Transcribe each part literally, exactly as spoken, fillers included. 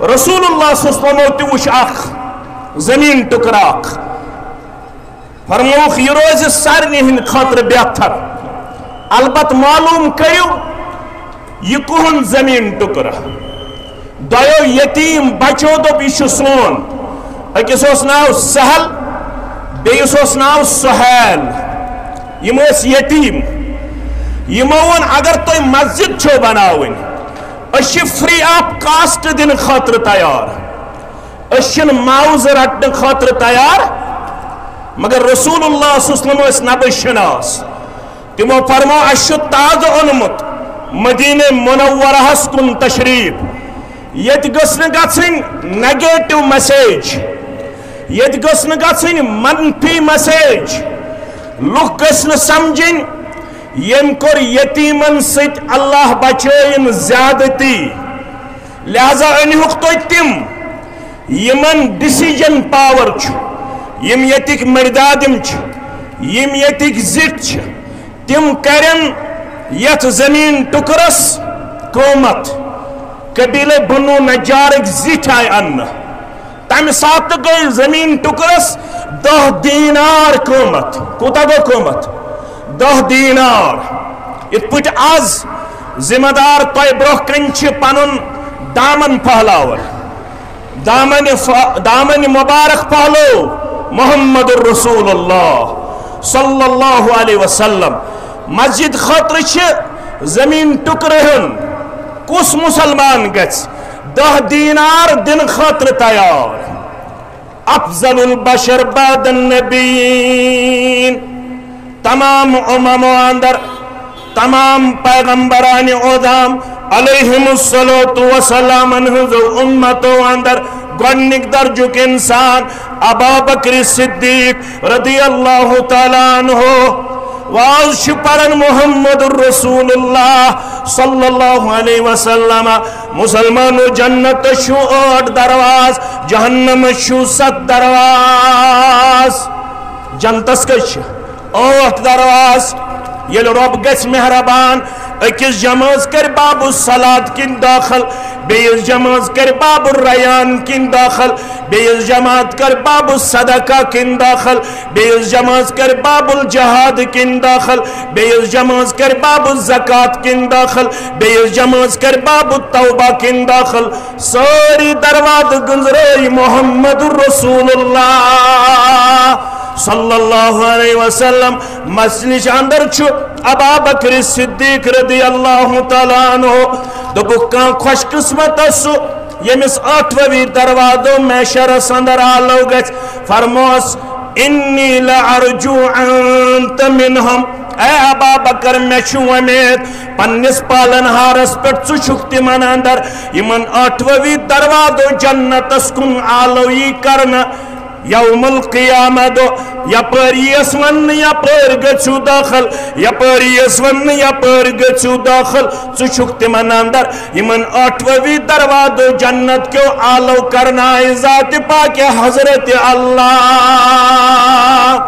رسول اللہ صلی اللہ علیہ وسلمو تہِ وُچھ اکھ زمین ٹکرٕ اکھ۔ فرمووُکھ، یہِ روزِ سارنٕے ہٕنٛدِ خٲطرٕ بہتر۔ البتہ معلوم کٔرِو، یہِ کُہُنٛد زمین ٹکرٕ؟ دۄیو یتیم بچو دوٚپ، یہِ چھُ سون۔ أکِس اوس ناو سہل، بیٚیِس اوس ناو سہیل۔ یِم ٲسۍ یتیم۔ یِمو ووٚن، اگر تۄہہِ مسجد چھو بناوٕنۍ، أسۍ چھِ free of cost دِنہٕ خٲطرٕ تیار۔ أسۍ چھِنہٕ معاوضہٕ رٹنہٕ خٲطرٕ تیار۔ مگر رسول اللہ صلی اللہ علیہ وسلم ٲسۍ نبض شناس۔ تِمو فرموو، اَسہِ چھُ تازٕ اوٚنمُت مدینہ منورہس کُن تشریف۔ ییٚتہِ گٔژھ نہٕ گژھٕنۍ negative message، ییٚتہِ گٔژھ نہٕ گژھٕنۍ منفی message۔ لُکھ گٔژھۍ نہٕ سمجھٕنۍ، ییٚمۍ کوٚر یتیمن سۭتۍ، اللہ بچٲیِن زیادتی۔ لہذا أنۍہُکھ تُہۍ تِم، یِمن decision power چھُ، یِم ییٚتِکۍ مٔردادِم چھِ، یِم ییٚتِکۍ زِٹھۍ چھِ، تِم کرن یتھ زمین ٹکرس قۭمتھ۔ قبیلے بنو نجارٕکۍ زِٹھۍ آیہِ اننہٕ۔ تمہِ ساتہٕ گٔے زمین ٹکرس دہ دینار قۭمتھ۔ کوٗتاہ گوٚو قۭمتھ؟ دہ دینار۔ یِتھ پٲٹھۍ از ذمہ دار تۄہہِ برونٛہہ کنہِ چھِ پنُن دامن پھہلاوان، دامن ف-، دامن مبارک پھہلو محمد رسول اللہ صلی اللہ علیہ وسلم۔ مسجد خٲطرٕ چھِ زمین ٹکرٕ ہیوٚن۔ کُس مسلمان گژھِ دہ دینار دِنہٕ خٲطرٕ تیار؟ افضل البشر بعد النبیین۔ تمام اممو اندر، تمام پیغمبران عظام علیہم الصلوۃ والسلامن ہٕنٛزو امتو اندر گۄڈنِک درجُک انسان ابا بکر صدیق رضی اللہ تعالیٰ عنہ۔ واز چھُ پران محمد رسول اللہ صلی اللہ علیہ وسلم۔ مسلمانو، جنت چھُ ٲٹھ درواز، جہنم چھُ ستھ درواز۔ جنتس کٔژ چھِ؟ ٲٹھ درواز۔ ییٚلہِ رۄب گژھِ مہربان، أکِس جمٲژ کرِ باب الصلات کِنۍ دٲخل، بیٚیِس جمٲژ کرِ باب الریان کِنۍ دٲخل، بیٚیِس جماعت کرِ باب الصدقہ کِنۍ دٲخل، بیٚیِس جمٲژ کرِ باب الجہاد کِنۍ دٲخل، بیٚیِس جمٲژ کرِ باب الزکات کِنۍ دٲخل، بیٚیِس جمٲژ کرِ باب التوبہ کِنۍ دٲخل۔ سٲری دروازٕ گٔنٛزرٲے محمد رسول اللہ صلی اللہ علیہ وسلم۔ مسجدِ اندر چھُ ابا بکر صدیق رضی اللہ تعالیٰ عنہ۔ دوٚپُکھ، کانٛہہ خوش قسمت سُہ، ییٚمِس ٲٹھوٕے دروازو محشرس اندر آلو گژھِ۔ فرموس، انی لارجو انت منہم۔ اے ابا بکر، مےٚ چھُ وۄمید پننِس پالن ہارس پٮ۪ٹھ، ژٕ چھُکھ تِمن اندر، یِمن ٲٹھوٕے دروازو جنتس کُن آلو یی کرنہٕ۔ یوم القیامہ دۄہ یپٲرۍ یِیَس وننہٕ، یپٲرۍ گٔژھِو دٲخل، یپٲرۍ یِیَس وننہٕ، یپٲرۍ گٔژھِو دٲخل۔ ژٕ چھُکھ تِمن اندر، یِمن ٲٹھوٕے دروازو جنت کیو آلو کرنایہِ ذاتِ پاکِ حضرت اللہ۔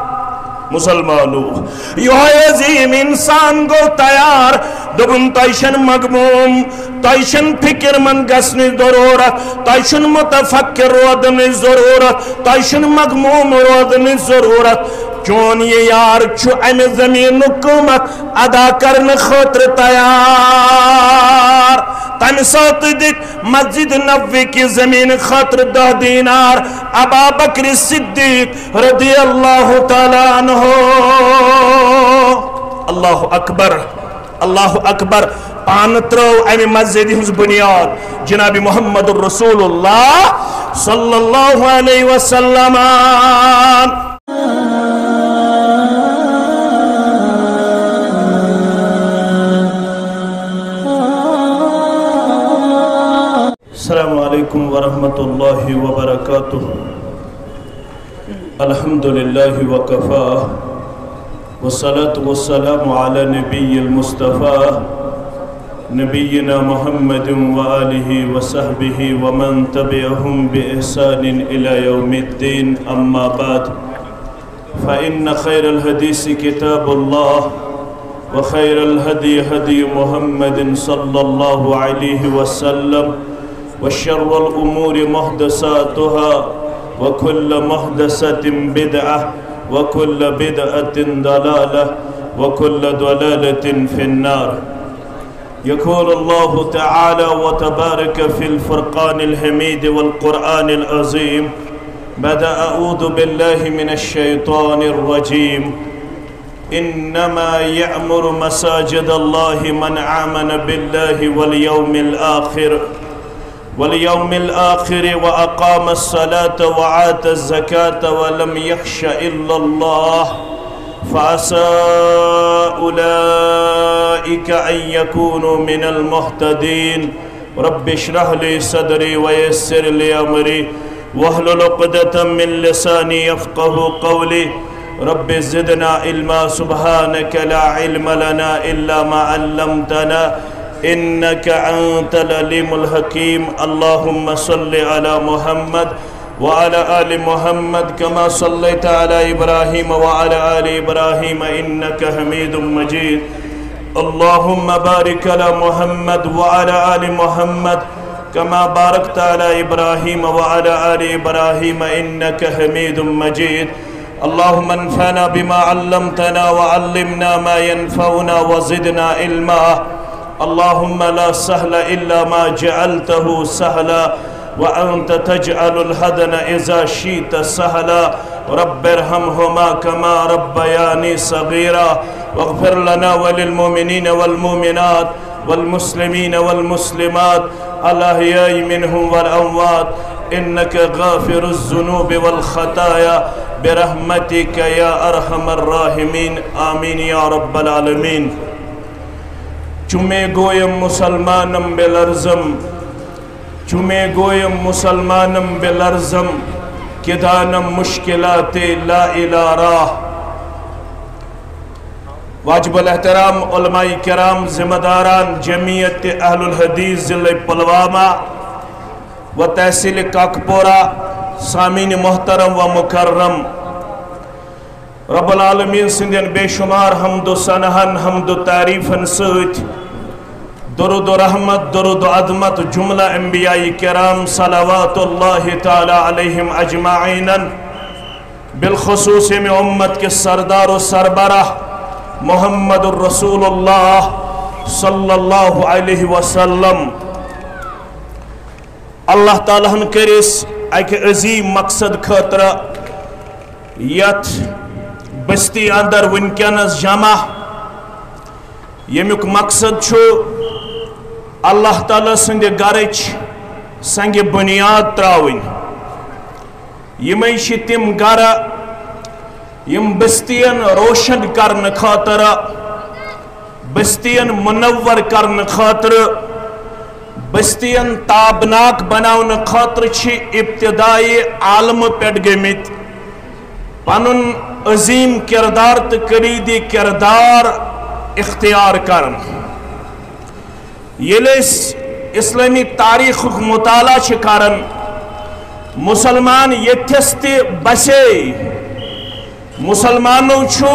مسلمانو، یہوے عظیم انسان گوٚو تیار۔ دوٚپُن، تۄہہِ چھَنہٕ مغموم، تۄہہِ چھَنہٕ فکر مند گژھنٕچ ضروٗرت، تۄہہِ چھُنہٕ متفکر روزنٕچ ضروٗرت، تۄہہِ چھُنہٕ مغموم روزنٕچ ضروٗرت۔ چون یہِ یار چھُ امہِ زمینُک قۭمتھ ادا کرنہٕ خٲطرٕ تیار۔ تمہِ ساتہٕ دِتۍ مسجد نبوی کہِ زمین خٲطرٕ دہ دینار ابا بکر صدیق رضی اللہ تعالیٰ عنہ۔ اللہ اکبر، اللہ اکبر۔ پانہٕ ترٲو امہِ مسجد ہٕنٛز بنیاد جناب محمد رسول اللہ صلی اللہ علیہ وسلم۔ السلام عليكم ورحمة الله وبركاته. الحمد لله وكفى، والصلاة والسلام على نبي المصطفى نبينا محمد وآله وصحبه ومن تبعهم بإحسان إلى يوم الدين، أما بعد، فإن خير الحديث كتاب الله، وخير الهدي هدي محمد صلى الله عليه وسلم، وشر الأمور محدثاتها، وكل محدثة بدعة، وكل بدعة ضلالة، وكل ضلالة في النار. يقول الله تعالى وتبارك في الفرقان الحميد والقرآن العظيم بعد أعوذ بالله من الشيطان الرجيم: إنما يعمر مساجد الله من آمن بالله واليوم الآخر، واليوم الآخر وأقام الصلاة وآتى الزكاة ولم يخش إلا الله، فعسى أولئك أن يكونوا من المهتدين. رب اشرح لي صدري ويسر لي أمري واحلل عقدة من لساني يفقه قولي. رب زدنا علما، سبحانك لا علم لنا إلا ما علمتنا، إنك أنت العليم الحكيم. اللهم صل على محمد وعلى آل محمد كما صليت على إبراهيم وعلى آل إبراهيم إنك حميد مجيد. اللهم بارك على محمد وعلى آل محمد كما باركت على إبراهيم وعلى آل إبراهيم إنك حميد مجيد. اللهم انفعنا بما علمتنا وعلمنا ما ينفعنا وزدنا علما. اللهم لا سهل إلا ما جعلته سهلا وأنت تجعل الحزن إذا شئت سهلا. رب ارحمهما كما ربياني صغيرا. واغفر لنا وللمؤمنين والمؤمنات والمسلمين والمسلمات الأحياء منهم والأموات إنك غافر الذنوب والخطايا برحمتك يا أرحم الراحمين. آمين يا رب العالمين. چومے گویم مسلمانم بلرزم، چومے گویم مسلمانم بلرزم، کدانم مشکلات لا الی راہ۔ واجب الاحترام علماء کرام، ذمہ داران جمعیت اہل الحدیث ضلع پلوامہ و تحصیل کاکپورہ، سامعین محترم و مکرم، رب العالمین سندین بے شمار حمد و ثناہن، حمد و تعریفن سۭتۍ درود و رحمت، درود و عظمت جملہ انبیاء کرام صلوات اللہ تعالی علیہم اجمعین، بالخصوص ییٚمہِ امت کے سردار و سربراہ محمد الرسول اللہ صلی اللہ علیہ وسلم۔ اللہ تعالیٰ ہن کٔرۍ أسۍ اکہِ عظیم مقصد خٲطرٕ یتھ بستی اندر وٕنکیٚنس جمع، ییٚمیُک مقصد چھُ اللہ تعالیٰ سٕنٛدِ گرٕچ سنگِ بنیاد ترٛاوٕنۍ۔ یِمے چھِ تِم گرٕ یِم بستین روشن کرنہٕ خٲطرٕ، بستین منور کرنہٕ خٲطرٕ، بستین تابناک بناونہٕ خٲطرٕ چھِ ابتدائی عالمہٕ پٮ۪ٹھ گٔمٕتۍ پنُن عظیم کردار تہٕ کلیدی کردار اختیار کران۔ ییٚلہِ أسۍ اسلٲمی تاریخُک مطالعہ چھِ کران، مسلمان ییٚتھس تہِ بسے، مسلمانو چھُ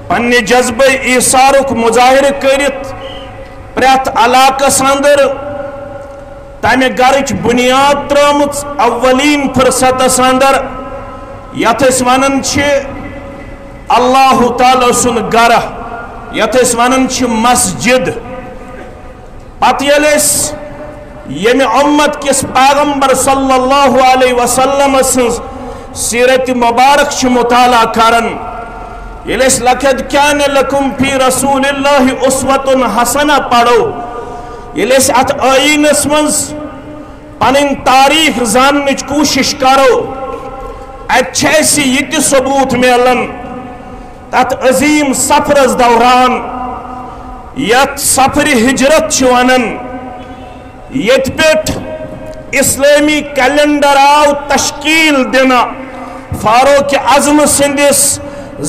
پننہِ جذبہٕ ایثارُک مظاہرٕ کٔرِتھ پرٛٮ۪تھ علاقس اندر تمہِ گرٕچ بنیاد ترٲومٕژ اولین فرصتس اندر، یتھ أسۍ ونان چھِ اللہ تعالیٰ سُنٛد گرٕ، یتھ أسۍ ونان چھِ مسجد۔ پتہٕ ییٚلہِ أسۍ ییٚمہِ امت کِس پیغمبر صلی اللہ علیہ وسلم سٕنٛز سیرت مبارک چھِ مطالعہ کران، ییٚلہِ أسۍ لقد کان لکم فی رسول اللہ اسوۃ حسنہ پرو، ییٚلہِ أسۍ اتھ ٲییٖنس منٛز پنٕنۍ تاریخ زاننٕچ کوٗشش کرو، اتہِ چھِ اسہِ یہِ تہِ ثبوت میلان، تتھ عظیم سفرس دوران، یتھ سفر ہجرت چھِ ونان، ییٚتہِ پٮ۪ٹھ اسلٲمی کیلنڈر آو تشکیل دِنہٕ فاروق اعظم سٕنٛدِس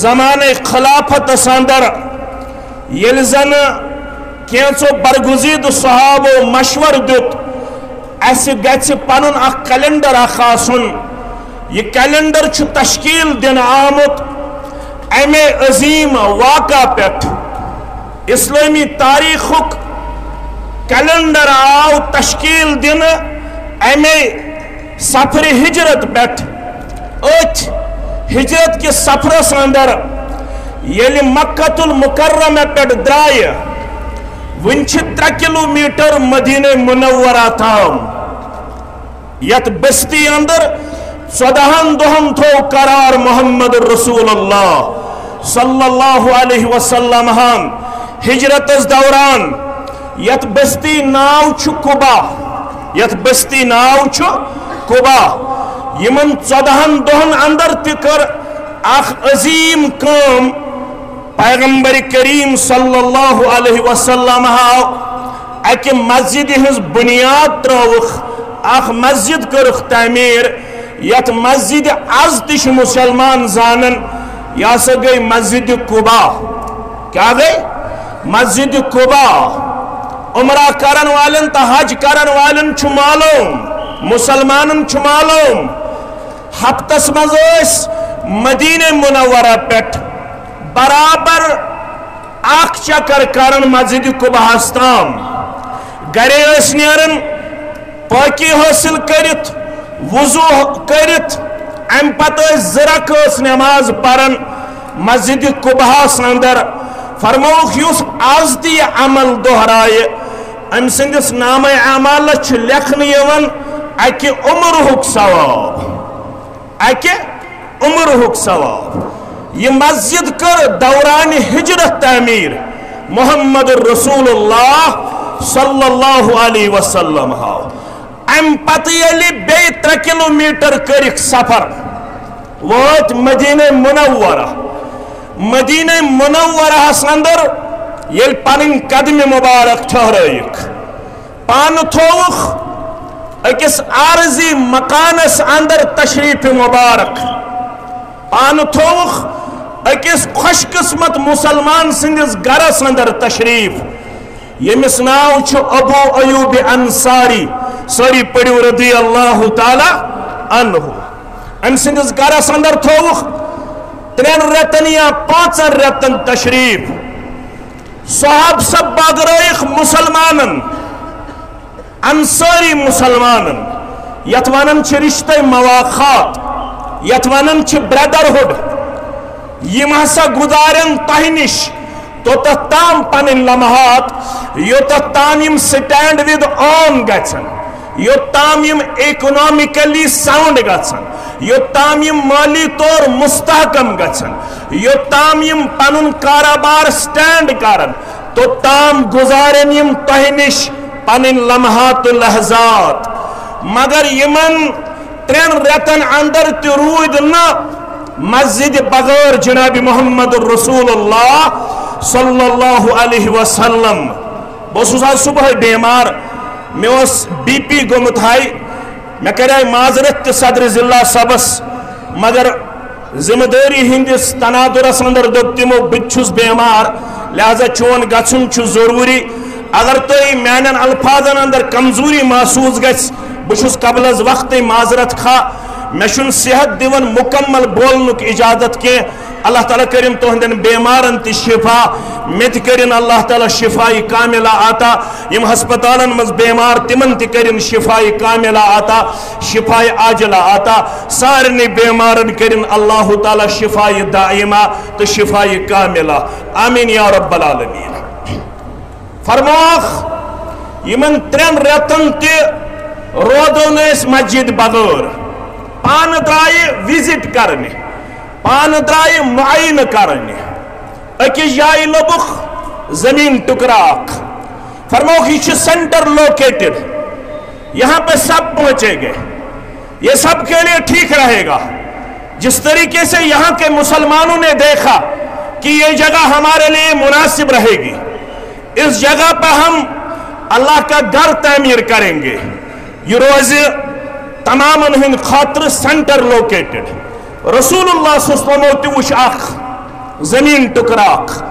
زمانہٕ خلافتس اندر، ییٚلہِ زن کینٛژو برگزیدٕ صحابو مشورٕ دیُت، اسہِ گژھِ پنُن اکھ کیلنڈر اکھ آسُن۔ یہِ کیلنڈر چھُ تشکیل دِنہٕ آمُت امے عظیم واقعہ پٮ۪ٹھ۔ اسلٲمی تاریخُک کیلنڈر آو تشکیل دنہٕ امے سفر ہجرت پٮ۪ٹھ۔ أتھۍ ہجرت کِس سفرس اندر ییٚلہِ مکہ المکرمہ پٮ۪ٹھ درٛایہِ، وُنہِ چھِ ترٛےٚ کلوٗمیٹر مدینہ منورہ تام۔ یتھ بستی اندر ژۄدہن دۄہن تھوو قرار محمد رسول اللہ صلی اللہ علیہ وسلم ہن ہجرتس دوران۔ یتھ بستی ناو چھُ قبا، یتھ بستی ناو چھُ قبا۔ یِمن ژۄدہن دۄہن اندر تہِ کٔر اکھ عظیم کٲم۔ پیغمبر کریم صلی اللہ علیہ وسلم ہاو اکہِ مسجد ہٕنٛز بنیاد ترٲوٕکھ، اکھ مسجد کٔرٕکھ تعمیٖر، یتھ مسجد از تہِ چھِ مسلمان زانان، یہِ ہسا گٔے مسجد قبا۔ کیٛاہ گٔے؟ مسجد قبا۔ عمرہ کرن والٮ۪ن تہٕ حج کرن والٮ۪ن چھُ معلوم، مسلمانن چھُ معلوم، ہفتس منٛز ٲسۍ مدینہ منورہ پٮ۪ٹھ برابر اکھ چکر کران مسجد قباہس تام۔ گرے ٲسۍ نیران پاکی حٲصِل کٔرِتھ، وضو کٔرِتھ، امہِ پتہٕ ٲسۍ زٕ رکٲژ نماز پران مسجد قباہس اندر۔ فرمووُکھ، یُس از تہِ یہِ عمل دۄہرایہِ، أمۍ سٕنٛدِس نامہ اعمالس چھُ لیکھنہٕ یِوان اکہِ عمرُک ثواب۔ اکہِ عمرُک ثواب۔ یہِ مسجد کٔر دوران ہجرت تعمیٖر محمد رسول اللہ صلی اللہ علیہ وسلم ہاو۔ امہِ پتہٕ ییٚلہِ بیٚیہِ ترٛےٚ کلوٗمیٹر کٔرِکھ سفر، وٲتۍ مدینہ منورہ۔ مدینہ منورہس اندر ییٚلہِ پنٕنۍ قدمہِ مبارک ٹھہرٲیِکھ، پانہٕ تھووُکھ أکِس عارضی مکانس اندر تشریف مبارک، پانہٕ تھووُکھ أکِس خوش قسمت مسلمان سٕنٛدِس گرس اندر تشریف، ییٚمِس ناو چھُ ابو ایوب انصاری۔ سٲری پٔرِو رضی اللہ تعالیٰ عنہ۔ أمۍ سٕنٛدِس گرس اندر تھووُکھ ترٛٮ۪ن رٮ۪تن یا پانٛژن رٮ۪تن تشریف۔ صحاب سب بٲگرٲیِکھ مسلمانن، انصاری مسلمانن، یتھ ونان چھِ رشتہ مواخات، یتھ ونان چھِ brotherhood۔ یِم ہسا گُزارن تۄہہِ نِش توٚتتھ تام پنٕنۍ لمحات، یوٚتتھ تام یِم stand with on گژھن، یوٚت تام یِم economically sound گژھن، یوٚت تام یِم مٲلی طور مستحکم گژھن، یوٚت تام یِم پنُن کارٕبار stand کرن، توٚت تام گُزارن یِم تۄہہِ نِش پنٕنۍ لمحات و لحظات۔ مگر یِمن ترٛٮ۪ن رٮ۪تن اندر تہِ روٗدۍ نہٕ مسجد بغٲر جناب محمد رسول اللہ صلی اللہ علیہ وسلم۔ بہٕ اوسُس آز صبحٲے بیمار، مےٚ اوس BP گوٚمُت high، مےٚ کریے معذرت تہِ صدر ضلع صٲبس، مگر ذمہ دٲری ہٕنٛدِس تناظرس اندر دوٚپ تِمو، "بہٕ تہِ چھُس بیمار، لہذا چون گژھُن چھُ ضروٗری۔ اگر تُہۍ میانٮ۪ن الفاظن اندر کمزوری محسوس گژھِ، بہٕ چھُس قبل از وقتٕے معذرت خواہ، مےٚ چھُنہٕ صحت دِوان مکمل بولنُک اجازت کینٛہہ۔" اللہ تعالیٰ کٔرِن تُہنٛدٮ۪ن بیمارن تہِ شفا، مےٚ تہِ کٔرِن اللہ تعالیٰ شفایہِ کاملہ عطا۔ یِم ہسپتالن منٛز بیمار، تِمن تہِ کٔرِن شفایہِ کاملہ عطا، شفایہِ عاجلہ عطا۔ سارنٕے بیمارن کٔرِن اللہ تعالیٰ شفایہِ دائمہ تہٕ شفایہِ کاملہ۔ آمین یا رب العالمین۔ فرمووُکھ، یِمن ترٛٮ۪ن رٮ۪تن تہِ روزو نہٕ أسۍ مسجد بغٲر۔ پانہٕ درٛایہِ visit کرنہِ، پانہٕ درٛایہِ معاینہٕ کرنہِ۔ أکِس جایہِ لوٚبُکھ زمین ٹکڑا اکھ۔ فرمووُکھ، یہِ چھُ center located، یہاں پہ سب پہنچے گے، یہ سب کے لیے ٹھیک رہے گا۔ جس طریقے سے یہاں کے مسلمانوں نے دیکھا کہ یہ جگہ ہمارے لیے مناسب رہے گی، اس جگہ پہ ہم اللہ کا گھر تعمیر کریں گے۔ یہ روزِ تمامن ہند خاطر center located۔ رسول اللہ صلی اللہ علیہ وسلم تہِ وُچھ اکھ زمین ٹکڑا اکھ۔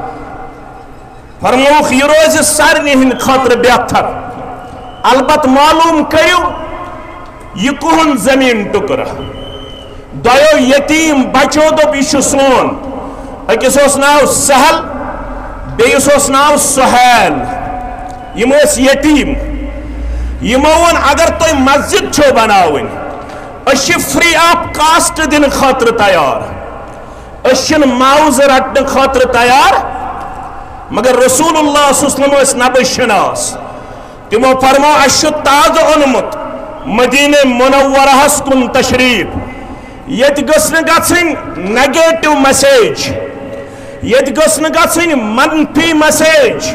فرمووُکھ، یہِ روزِ سارنٕے ہٕنٛدِ خٲطرٕ بہتر۔ البتہٕ معلوم کٔرِو، یہِ کُہُنٛد زٔمیٖن ٹُکرٕ؟ دۄیو یتیٖم بچو دوٚپ، یہِ چھُ سون۔ أکِس اوس ناو سہل، بیٚیِس اوس ناو سہیل۔ یِم ٲسۍ یتیٖم۔ یِمو ووٚن، اگر تۄہہِ مسجد چھو بناوٕنۍ، أسۍ چھِ free of cost دِنہٕ خٲطرٕ تیار، أسۍ چھِنہٕ معاوضہٕ رٹنہٕ خٲطرٕ تیار۔ مگر رسول اللہ صلی اللہ علیہ وسلم ٲسۍ نبض شناس۔ تِمو فرموو، اَسہِ چھُ تازٕ اوٚنمُت مدینہ منورہس کُن تشریف۔ ییٚتہِ گٔژھ نہٕ گژھٕنۍ negative message، ییٚتہِ گٔژھ نہٕ گژھٕنۍ منفی message۔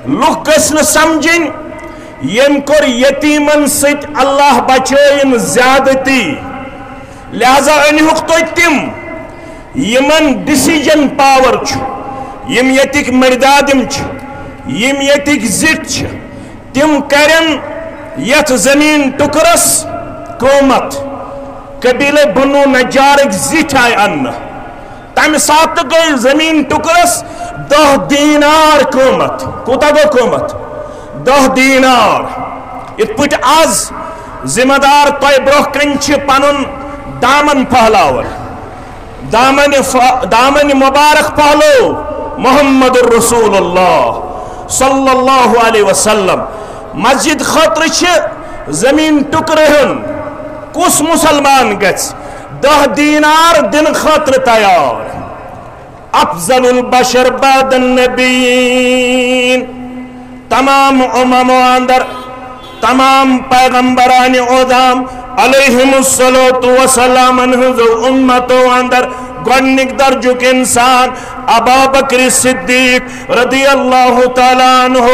لُکھ گٔژھۍ نہٕ سمجھٕنۍ، ییٚمۍ کوٚر یتیٖمن سۭتۍ، اللہ بچٲیِن زیادتی۔ لہذا أنۍہُکھ تُہۍ تِم، یِمن decision power چھُ، یِم ییٚتِکۍ مٔردادِم چھِ، یِم ییٚتِکۍ زِٹھۍ چھِ، تِم کرن یتھ زمین ٹکرس قۭمت۔ قبیلہ بنو نجارٕکۍ زِٹھۍ آیہِ اننہٕ۔ تمہِ ساتہٕ گٔے زمین ٹکرس دہ دینار قۭمت۔ کوٗتاہ گوٚو قۭمت؟ دہ دینار۔ یِتھ پٲٹھۍ از ذمہ دار تۄہہِ برونٛہہ کنہِ چھِ پنُن دامن پھہلاوان، دامن ف-، دامن مبارک پھہلو محمد رسول اللہ صلی اللہ علیہ وسلم۔ مسجد خٲطرٕ چھِ زمین ٹکرٕ ہن، کُس مسلمان گژھِ دہ دینار دِنہٕ خٲطرٕ تیار؟ افضل البشر بعد النبیین، تمام اممو اندر، تمام پیغمبران عظام علیہم الصلوۃ والسلامن ہنزو امتو اندر گۄڈنِک درجُک انسان ابا بکر صدیق رضی اللہ تعالیٰ عنہ۔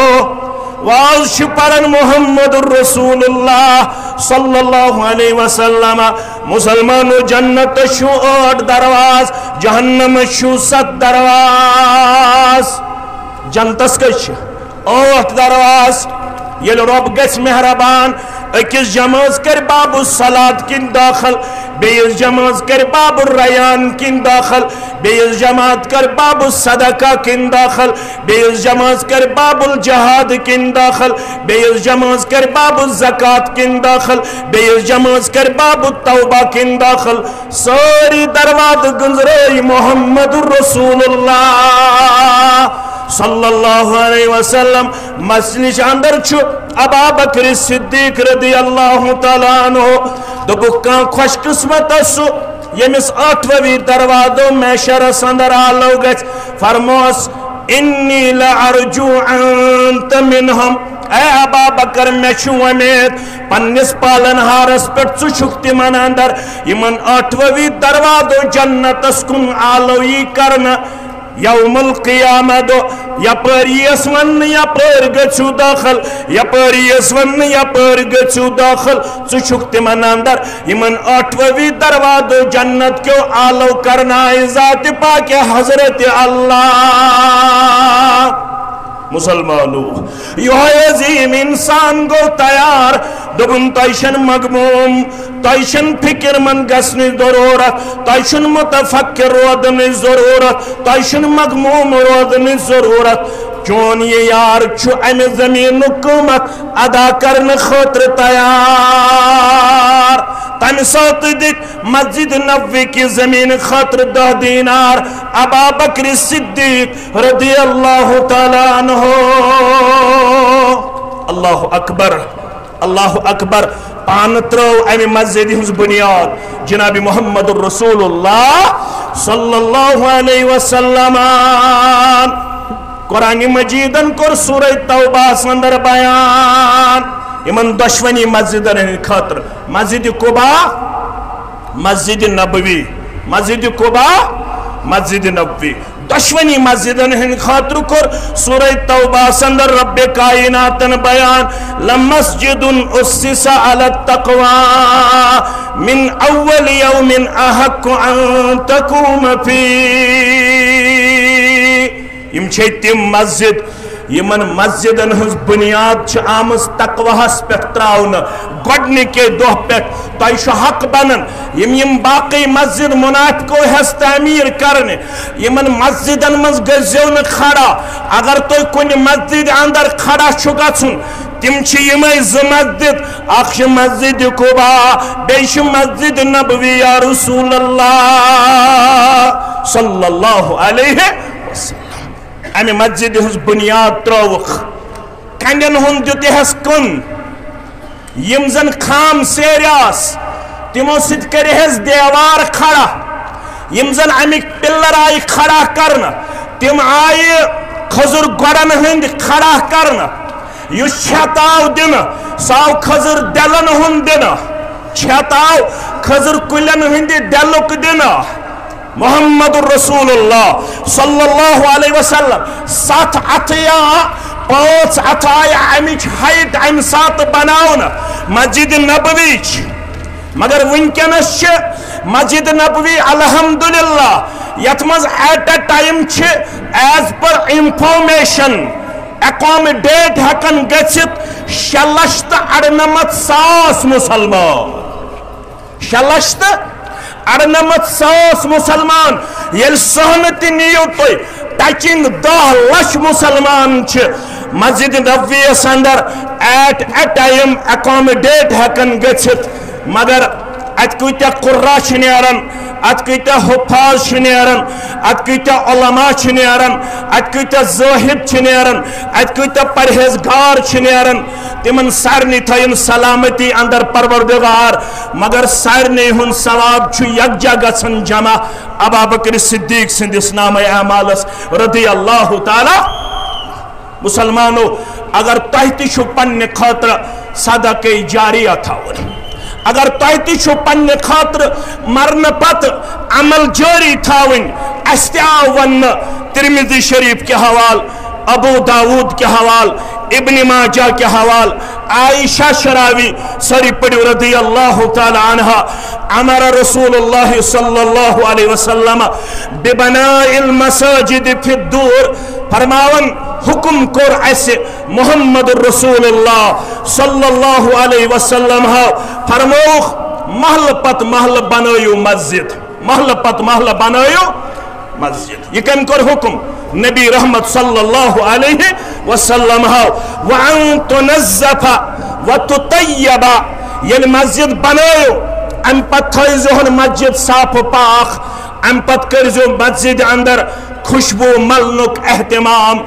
واز چھُ پران محمد رسول اللہ صلی اللہ علیہ وسلم۔ مسلمانو، جنت چھُ ٲٹھ درواز، جہنم چھُ ستھ درواز۔ جنتس کٔژ چھِ؟ ٲٹھ درواز۔ ییٚلہِ رۄب گژھِ مہربان، أکِس جمٲژ کرِ باب الصلات کِنۍ دٲخل، بیٚیِس جمٲژ کرِ باب الریان کِنۍ دٲخل، بیٚیِس جماعت کرِ باب الصدقہ کِنۍ دٲخل، بیٚیِس جمٲژ کرِ باب الجہاد کِنۍ دٲخل، بیٚیِس جمٲژ کرِ باب الزکات کِنۍ دٲخل، بیٚیِس جمٲژ کرِ باب التوبہ کِنۍ دٲخل۔ سٲری دروازٕ گٔنزرٲے محمد رسول اللہ صلی اللہ علیہ وسلم۔ مسجدِ اندر چھُ ابا بکر صدیق رضی اللہ تعالیٰ عنہ۔ دوٚپُکھ، کانٛہہ خوش قسمت سُہ، ییٚمِس ٲٹھوَوی دروازو محشرس اندر آلو گژھِ۔ فرموس، انی لارجو انت منہم، اے ابا بکر، مےٚ چھُ وۄمید پننِس پالن ہارس پٮ۪ٹھ، ژٕ چھُکھ تِمن اندر، یِمن ٲٹھوَوی دروازو جنتس کُن آلو یی کرنہٕ۔ یوم القیامہ دۄہ یپٲرۍ یِیَس وننہٕ، یپٲرۍ گٔژھِو دٲخل، یپٲرۍ یِیَس وننہٕ، یپٲرۍ گٔژھِو دٲخل۔ ژٕ چھُکھ تِمن اندر، یِمن ٲٹھوَوی دروازو جنت کیو آلو کرنایہِ ذاتِ پاکِ حضرت اللہ۔ مسلمانو، یہوے عظیم انسان گوٚو تیار۔ دوٚپُن، تۄہہِ چھَنہٕ مغموم، تۄہہِ چھَنہٕ فکر مند گژھنٕچ ضروٗرت، تۄہہِ چھُنہٕ متفکر روزنٕچ ضروٗرت، تۄہہِ چھُنہٕ مغموم روزنٕچ ضروٗرت۔ چون یہِ یار چھُ اَمہِ زٔمیٖنُک قۭمت ادا کرنہٕ خٲطرٕ تیار۔ تَمہِ ساتہٕ دِتۍ مسجد نبوی کہِ زمین خاطر دہ دینار ابا بکر صدیق رضی اللہ تعالیٰ عنہ۔ اللہ اکبر، اللہ اکبر۔ پانہٕ ترٲو امہِ مسجد ہٕنٛز بنیاد جناب محمد رسول اللہ صلی اللہ علیہ وسلم۔ قرآن مجیدن کوٚر سورہ توبہس اندر بیان یِمن دۄشوٕنی مسجدن ہٕنٛدِ خٲطرٕ، مسجد قباء، مسجد نبوی، مسجد قباء، مسجد نبوی، دۄشوٕنی مسجدن ہٕنٛدِ خٲطرٕ کوٚر سورہ توبہس اندر رب کائناتن بیان، لمسجد اسس علی التقوی من اول یوم احق ان تقوم فیہ۔ یِم چھے تِم مسجد، یِمن مسجدن ہٕنٛز بنیاد چھِ آمٕژ تقواہس پٮ۪ٹھ تراونہٕ۔ گۄڈنِکے دۄہ پٮ۪ٹھ تۄہہِ چھُ حق بنان، یِم، یِم باقٕے مسجد منافقو ہٮ۪س تعمیٖر کرنہِ، یِمن مسجدن منٛز گٔژھزیو نہٕ کھڑا۔ اگر تُہۍ کُنہِ مسجد اندر کھڑا چھُ گژھُن، تِم چھِ یِمے زٕ مسجد، اکھ چھِ مسجد قباء، بیٚیہِ چھِ مسجد نبوی۔ یا رسول اللہ صلی اللہ علیہ وسلم، امہِ مسجد ہٕنٛز بنیاد ترٲوٕکھ۔ کنڈٮ۪ن ہُنٛد دیُتہس کُن، یِم زن خام سیرِ آس، تِمو سۭتۍ کٔرِہس دیوار کھڑا، یِم زن امِکۍ پِلر آیہِ کھڑا کرنہٕ، تِم آیہِ کھٔزٕر گۄڈن ہٕنٛدۍ کھڑا کرنہٕ۔ یُس چھت آو دِنہٕ، سُہ آو کھٔزٕر دٮ۪لن ہُنٛد دِنہٕ، چھت آو کھٔزٕر کُلٮ۪ن ہٕنٛدِ دٮ۪لُک دِنہٕ۔ محمد رسول اللہ صلی اللہ علیہ وسلم ستھ اتھٕ یا پانٛژھ اتھٕ آیہِ امِچ ہائٹ امہِ ساتہٕ بناونہٕ مسجد نبوی چھ۔ مگر وٕنکیٚنس چھِ مسجد نبوی الحمدللہ یتھ منٛز at a time چھِ as per information accommodate ہٮ۪کان گٔژھِتھ شےٚ لچھ تہٕ اَرنَمَتھ ساس مسلمان۔ شےٚ لچھ تہٕ اَرنَمَتھ ساس مسلمان۔ ییٚلہِ سہنہٕ تہِ نِیِو تُہۍ، touching دَہ لچھ مسلمان چھِ مسجد نبویَس اندر at a time accommodate ہٮ۪کان گٔژھِتھ۔ مگر اتہِ کۭتیاہ قُرّا چھِ نیران، اتہِ کۭتیاہ حُفّاظ چھِ نیران، اتہِ کۭتیاہ علماء چھِ نیران، اتہِ کۭتیاہ زٲہد چھِ نیران، اتہِ کۭتیاہ پرہیزگار چھِ نیران۔ تِمن سارنٕے تھٲیِن سلامتی اندر پروردگار، مگر سارنٕے ہُنٛد ثواب چھُ یکجا گژھان جمع ابابکر صدیق سٕنٛدِس نامہ اعمالس رضی اللہ تعالیٰ۔ مسلمانو، اگر تۄہہِ تہِ چھُو پننہِ خٲطرٕ صدقے جاریہ تھاوُن، اگر تۄہہِ تہِ چھُو پننہِ خٲطرٕ مرنہٕ پتہٕ عمل جٲری تھاوٕنۍ، اسہِ تہِ آو وننہٕ ترمذی شریف کہِ حوالہٕ، ابو داود کہِ حوالہٕ، ابن ماجہ کہِ حوالہٕ، عائشہ شراوی، سٲری پٔرِو رضی اللہ تعالیٰ عنہا، امر رسول اللہ صلی اللہ علیہ وسلم ببناء المساجد فی الدور، فرماون حکم کوٚر اسہِ محمد رسول اللہ صلی اللہ علیہ وسلم ہو، فرمووُکھ محلہٕ پتہٕ محلہٕ بنٲیِو مسجد، محلہٕ پتہٕ محلہٕ بنٲیِو مسجد۔ یہِ کٔمۍ کوٚر حکم؟ نبی رحمت صلی اللہ علیہ وسلم ہو۔ وان تنظف وتطیب، ییٚلہِ مسجد بنٲیِو، امہِ پتہٕ تھٲیزِہون مسجد صاف و پاک، امہِ پتہٕ کٔرزیو مسجد اندر خوشبو ملنُک اہتمام۔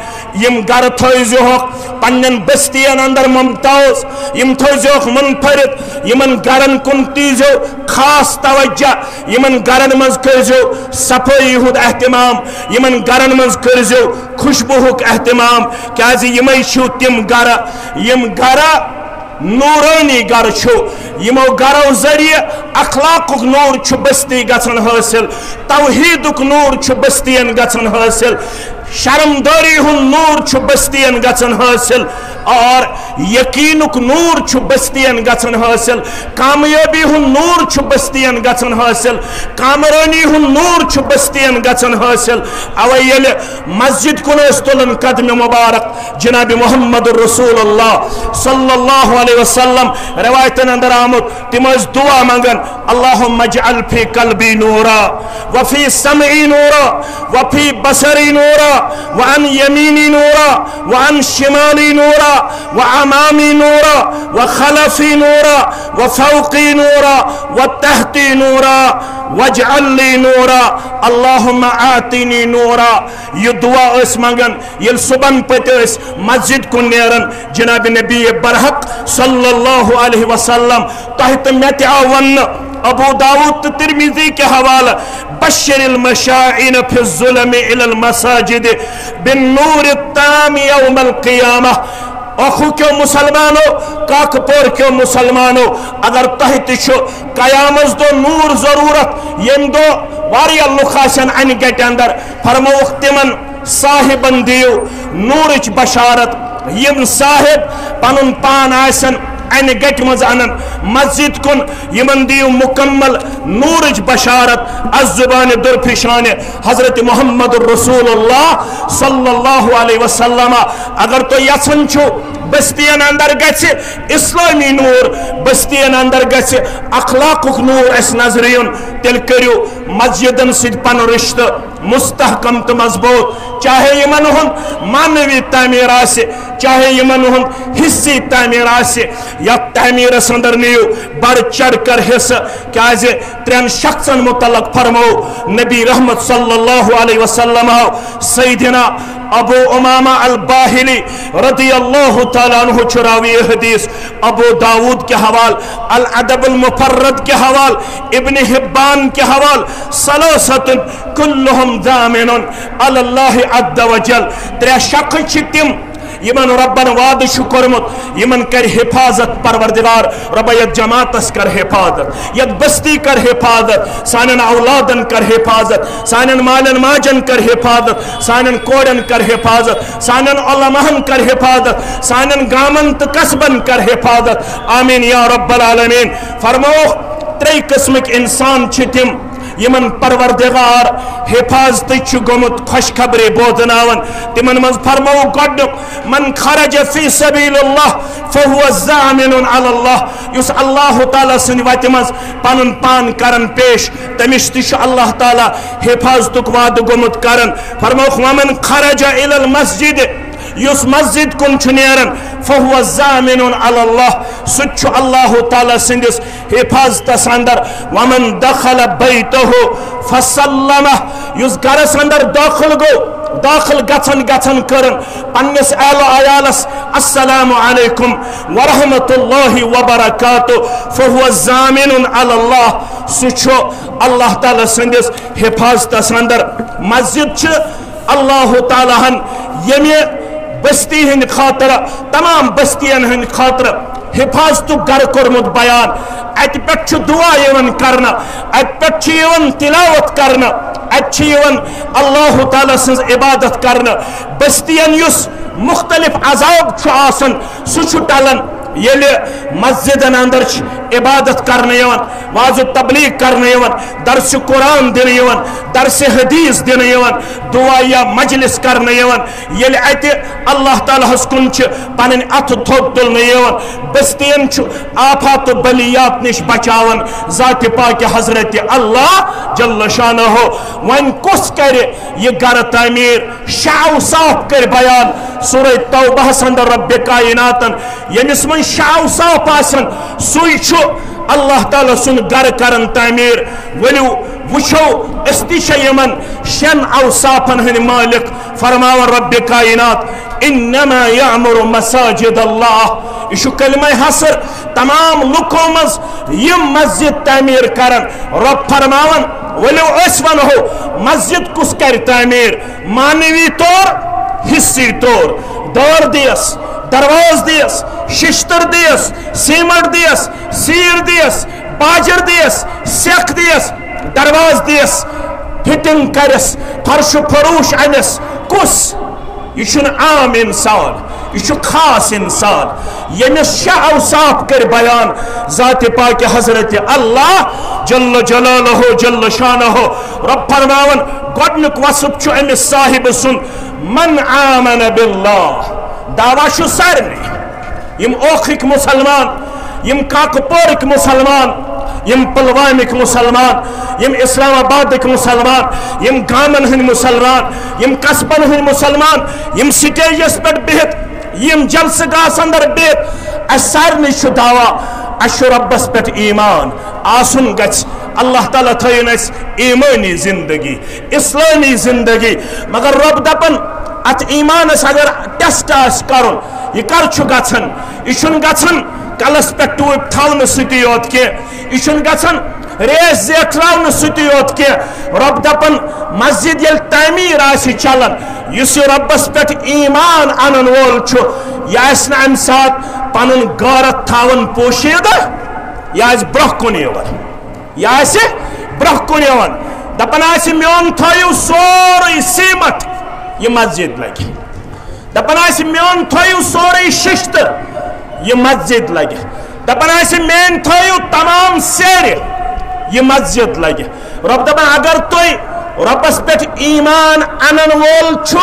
یِم گرٕ تھٲیزِہوکھ پننٮ۪ن بستین اندر ممتاز، یِم تھٲیزِہوکھ منفرد، یِمن گرن کُن دیزیو خاص توجہ، یِمن گرن منٛز کٔرزیو صفٲیی ہُنٛد اہتمام، یِمن گرن منٛز کٔرزیو خوشبوہُک اہتمام، کیازِ یِمے چھِو تِم گرٕ، یِم گرٕ نورانی گرٕ چھُ، یِمو گرو ذٔریعہٕ اخلاقُک نور چھُ بستی گژھان حٲصِل، توحیدُک نور چھُ بستین گژھان حٲصِل، شرمدٲری ہُنٛد نور چھُ بستین گژھان حٲصِل، اور یقینُک نور چھُ بستین گژھان حٲصِل، کامیٲبی ہُنٛد نور چھُ بستین گژھان حٲصِل، کامرٲنی ہُنٛد نور چھُ بستین گژھان حٲصِل۔ اوے ییٚلہِ مسجد کُن ٲسۍ تُلان قدمِ مبارک، جناب محمد رسول اللہ صلی اللہ علیہ وسلم روایتن اندر آمُت، تِم ٲسۍ دعا منگان، اللہم اجعل فی قلبی نورا، وفی سمعی نورا، وفی بصری نورا، وعن یمینی نورا، وعن شمالی نورا، وامامی نورا، وخلفی نورا، وفوقی نورا، وتحتی نورا، واجعل لی نورا، اللہم آتنی نورا۔ یہِ دعا ٲسۍ منگان، ییٚلہِ صبحن پتہٕ ٲسۍ مسجد کُن نیران، جناب نبی برحق صلی اللہ علیہ وسلم، تۄہہِ تہٕ مےٚ تہِ آو وننہٕ، ابو داود تہٕ ترمذی کہِ حوالہٕ، بشر المشائین فی الظلم الی المساجد بالنور التام یوم القیامہ۔ اوکھو کیو مسلمانو، کاکپور کیو مسلمانو، اگر تۄہہِ تہِ چھُ قیامس دۄہ نور ضرورت، ییٚمہِ دۄہ واریاہ لُکھ آسن انہِ گٹہِ اندر، فرمووُکھ تِمن صاحبن دِیِو نورٕچ بشارت۔ یِم صاحب پنُن پان آسن انہِ گٹہِ منٛز انان مسجد کُن، یِمن دِیِو مکمل نورٕچ بشارت۔ از زبان درپیشان حضرت محمد رسول اللہ صلی اللہ علیہ وسلم۔ اگر تُہۍ یژھان چھِو بستین اندر گژھِ اسلامی نور، بستین اندر گژھِ اخلاقُک نور اسہِ نظرِ یُن، تیٚلہِ کٔرِو مسجدن سۭتۍ پنُن رشتہٕ۔ مستحکم تہٕ مضبوط، چاہے یِمن ہُنٛد معنوی تعمیٖر آسہِ، چاہے یِمن ہُنٛد حصی تعمیٖر آسہِ، یتھ تعمیٖرس اندر نِیِو بڑھ چڑھ کر حصہٕ، کیازِ ترٛٮ۪ن شخصن متعلق فرموو نبی رحمت صلی اللہ علیہ وسلم، سیدنا ابو امامہ الباہلی رضی اللہ تعالیٰ عنہ چھُ راوی حدیث، ابو داود کے حوال، الادب المفرد کے حوال، ابن حبان کے حوال، ثلاثة كلهم ضامن على الله عز وجل۔ ترٛےٚ شخص چھِ تِم یِمن رۄبن وعدٕ چھُ کوٚرمُت، یِمن کرِ حفاظت پروردگار۔ رۄبا، یتھ جماعتس کر حفاظت، یتھ بستی کر حفاظت، سانٮ۪ن اولادن کر حفاظت، سانٮ۪ن مالٮ۪ن ماجن کر حفاظت، سانٮ۪ن کورٮ۪ن کر حفاظت، سانٮ۪ن علماہن کر حفاظت، سانٮ۪ن گامن تہٕ قصبن کر حفاظت۔ آمین یا رب العالمین۔ فرمووُکھ، ترٛیٚیہِ قٕسمٕکۍ انسان چھِ تِم، یِمن پروردگار حفاظتٕچ چھُ گوٚمُت خوشخبری بوزناوان۔ تِمن منٛز فرمووُکھ گۄڈٕنیُک، من خرج فی سبیل اللہ فہو ضامن علی اللہ، یُس اللہ تعالیٰ سٕنٛدِ وتہِ منٛز پنُن پان کران پیش، تٔمِس تہِ چھُ اللہ تعالیٰ حفاظتُک وعدٕ گوٚمُت کران۔ فرمووُکھ، ومن خرج الی المسجد، یُس مسجد کُن چھُ نیران، فہو ضامن علی اللہ، سُہ تہِ چھُ اللہ تعالیٰ سٕنٛدِس حفاظتس اندر۔ ومن دخل بیتہ فسلمہ، یُس گرس اندر داخل گوٚو، داخل گژھن گژھن کٔرٕن پننِس اہل و عیالس السلام علیکم ورحمۃ اللہ وبرکاتہ، فہو ضامن علی اللہ، سُہ چھُ اللہ تعالیٰ سٕنٛدِس حفاظتس اندر۔ مسجد چھِ اللہ تعالیٰ ہن ییٚمہِ بستی ہٕنٛدِ خٲطرٕ، تمام بستین ہٕنٛدِ خٲطرٕ حفاظتُک گرٕ کوٚرمُت بیان۔ اتہِ پٮ۪ٹھ چھُ دعا یِوان کرنہٕ، اتہِ پٮ۪ٹھ چھُ یِوان تلاوت کرنہٕ، اتہِ چھُ یِوان اللہ تعالیٰ سٕنٛز عبادت کرنہٕ۔ بستین یُس مختلف عذاب چھُ آسان، سُہ چھُ ٹلان، ییٚلہِ مسجدن اندر چھِ عبادت کرنہٕ یِوان، وعظ و تبلیغ کرنہٕ یِوان، درس قرآن دِنہٕ یِوان، درس حدیث دِنہٕ یِوان، دعا یا مجلس کرنہٕ یِوان، ییٚلہِ اتہِ اللہ تعالیٰ ہس کُن چھِ پنٕنۍ اتھٕ تھوٚد تُلنہٕ یِوان، بستین چھُ آفات و بلیات نِش بچاوان ذات پاک حضرت اللہ جل شانہ۔ وۄنۍ کُس کرِ یہِ گرٕ تعمیٖر؟ شےٚ اوصاف کٔرۍ بیان سورہ توبہس اندر رب کائناتن، ییٚمِس منٛز شےٚ اوصاف آسن، سُے چھُ اللہ تعالیٰ سُنٛد گرٕ کران تعمیٖر۔ ؤلِو وٕچھو، أسۍ تہِ چھِ یِمن شٮ۪ن اوصافن ہٕنٛدۍ مٲلِک۔ فرماوان رب کائنات، انما یعمر مساجد اللہ، یہِ چھُ کلمہ حصر، تمام لُکو منٛز یِم مسجد تعمیٖر کرن۔ رب فرماوان، ؤلِو أسۍ ونہو مسجد کُس کرِ تعمیٖر، معنوی طور، حصی طور، دٲر دِیس، دروازٕ دِیس، ششتٕر دِیس، سیمٹ دِیس، سیٖر دِیس، باجر دِیس، سیٚکھ دِیس، دروازٕ دِیس، فٹنگ کرس، فرش و فروش انس۔ کُس؟ یہِ چھُنہٕ عام انسان، یہِ چھُ خاص انسان، ییٚمِس شےٚ اوصاف کٔرۍ بیان ذات پاک حضرت اللہ جل جلالہ جل شانہ۔ رب فرماوان، گۄڈنیُک وصف چھُ أمِس صاحبہٕ سُنٛد، من آمن باللہ۔ دعویٰ چھُ سارنٕے، یِم اوکھٕکۍ مسلمان، یِم کاکہٕ پورٕکۍ مسلمان، یِم پلوامٕکۍ مسلمان، یِم اسلام آبادٕکۍ مسلمان، یِم گامن ہٕنٛدۍ مسلمان، یِم قصبن ہٕنٛدۍ مسلمان، یِم سٹیجس پٮ۪ٹھ بِہِتھ، یِم جلسہٕ گاہس اندر بِہِتھ، اسہِ سارنٕے چھُ دعویٰ، اسہِ چھُ رۄبس پٮ۪ٹھ ایمان آسُن گژھِ۔ اللہ تعالیٰ تھٲیِن اسہِ ایمٲنی زندگی، اسلٲمی زندگی۔ مگر رۄب دپان، اتھ ایمانس اگر ٹیسٹ آسہِ کرُن، یہِ کر چھُ گژھان؟ یہِ چھُنہٕ گژھان کلس پٮ۪ٹھ ٹوپۍ تھاونہٕ سۭتی یوت کینٛہہ، یہِ چھُنہٕ گژھان ریش زیٹھراونہٕ سۭتی یوت کینٛہہ۔ رۄب دپان، مسجد ییٚلہِ تعمیٖر آسہِ چلان، یُس یہِ رۄبس پٮ۪ٹھ ایمان انن وول چھُ، یہِ آسہِ نہٕ امہِ ساتہٕ پنُن غٲرت تھاوان پوشیدہ، یہِ آسہِ برٛونٛہہ کُن یِوان۔ یہِ آسہِ برٛونٛہہ کُن یِوان، دپان آسہِ، میون تھٲیِو سورُے سیمٹ، یہِ مسجد لگہِ۔ دپان آسہِ، میون تھٲیِو سورُے ششتٕر، یہِ مسجد لگہِ۔ دپان آسہِ، میٲنۍ تھٲیِو تمام سیرِ، یہِ مسجد لگہِ۔ رۄب دپان، اگر تُہۍ رۄبس پٮ۪ٹھ ایمان انن وول چھُ،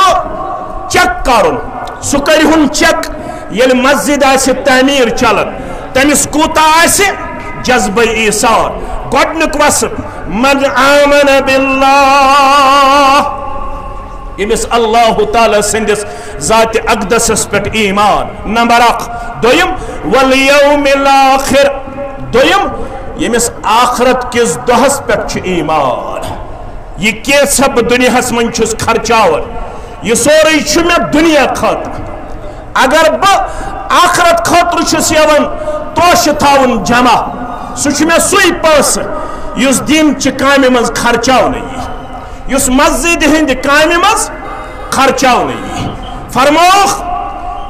چیک کرُن، سُہ کٔرِہُن چیک۔ ییٚلہِ مسجد آسہِ تعمیٖر چلان، تٔمِس کوٗتاہ آسہِ جذبہ ایثار، گۄڈنیُک وصف، من آمن باللہ، ییٚمِس اللہ تعالیٰ سٕنٛدِس ذات اقدسس پٮ۪ٹھ ایمان۔ نمبر اکھ۔ دوٚیِم، والیوم الاخر۔ دوٚیِم، ییٚمِس آخرت کِس دۄہس پٮ۪ٹھ چھُ ایمان۔ یہِ کینٛژھا بہٕ دُنیاہس منٛز چھُس خرچاوان، یہِ سورُے چھُ مےٚ دُنیا خٲطرٕ۔ اگر بہٕ آخرت خٲطرٕ چھُس یِوان توشہٕ تھاوُن جمع، سُہ چھُ مےٚ سُے پونٛسہٕ یُس دیٖن چہِ کامہِ منٛز خرچاونہٕ یی، یُس مسجدِ ہٕنٛدِ کامہِ منٛز خرچاونہٕ یی۔ فرمووُکھ،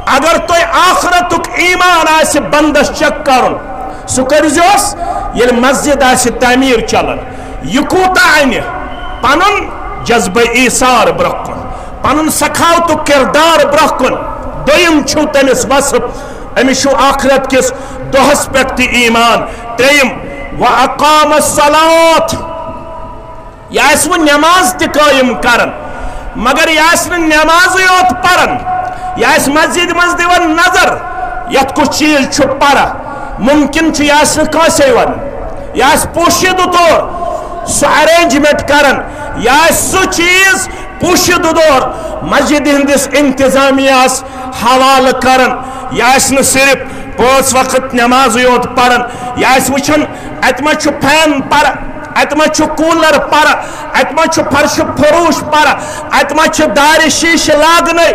اگر تۄہہِ آخرتُک ایمان آسہِ بندس چیک کرُن، سُہ کٔرۍزیوس ییٚلہِ مسجد آسہِ تعمیٖر چلان۔ یہِ کوٗتاہ انہِ؟ پنُن جذبہ ایثار برونٛہہ کُن، پنُن سخاوتُک کردار برونٛہہ کُن۔ دوٚیِم چھُو تٔمِس وصف، أمِس چھُ آخرت کِس دۄہس پٮ۪ٹھ تہِ ایمان۔ ترٛیٚیِم، واقام الصلاۃ، یہِ آسہِ وۄنۍ نماز تہِ قٲیِم کران، مگر یہِ آسہِ نہٕ نمازٕے یوت پران، یہِ آسہِ مسجدِ منٛز دِوان نظر، یتھ کُس چیٖز چھُ پرٕ۔ ممکن چھُ یہِ آسہِ نہٕ کٲنٛسے ونان، یہِ آسہِ پوشیدٕ طور سُہ ارینجمنٹ کران، یہِ آسہِ سُہ چیٖز پوشیدٕ طور مسجدِ ہٕنٛدِس انتظامیہس حوالہٕ کران۔ یہِ آسہِ نہٕ صرف پانٛژھ وقت نمازٕے یوت پران، یہِ آسہِ وٕچھان اتہِ ما چھُ فین پرٕ، اتہِ ما چھُ کوٗلر پرٕ، اتہِ ما چھُ فرش فروش پرٕ، اتہِ ما چھِ دارِ شیٖشہٕ لاگنے،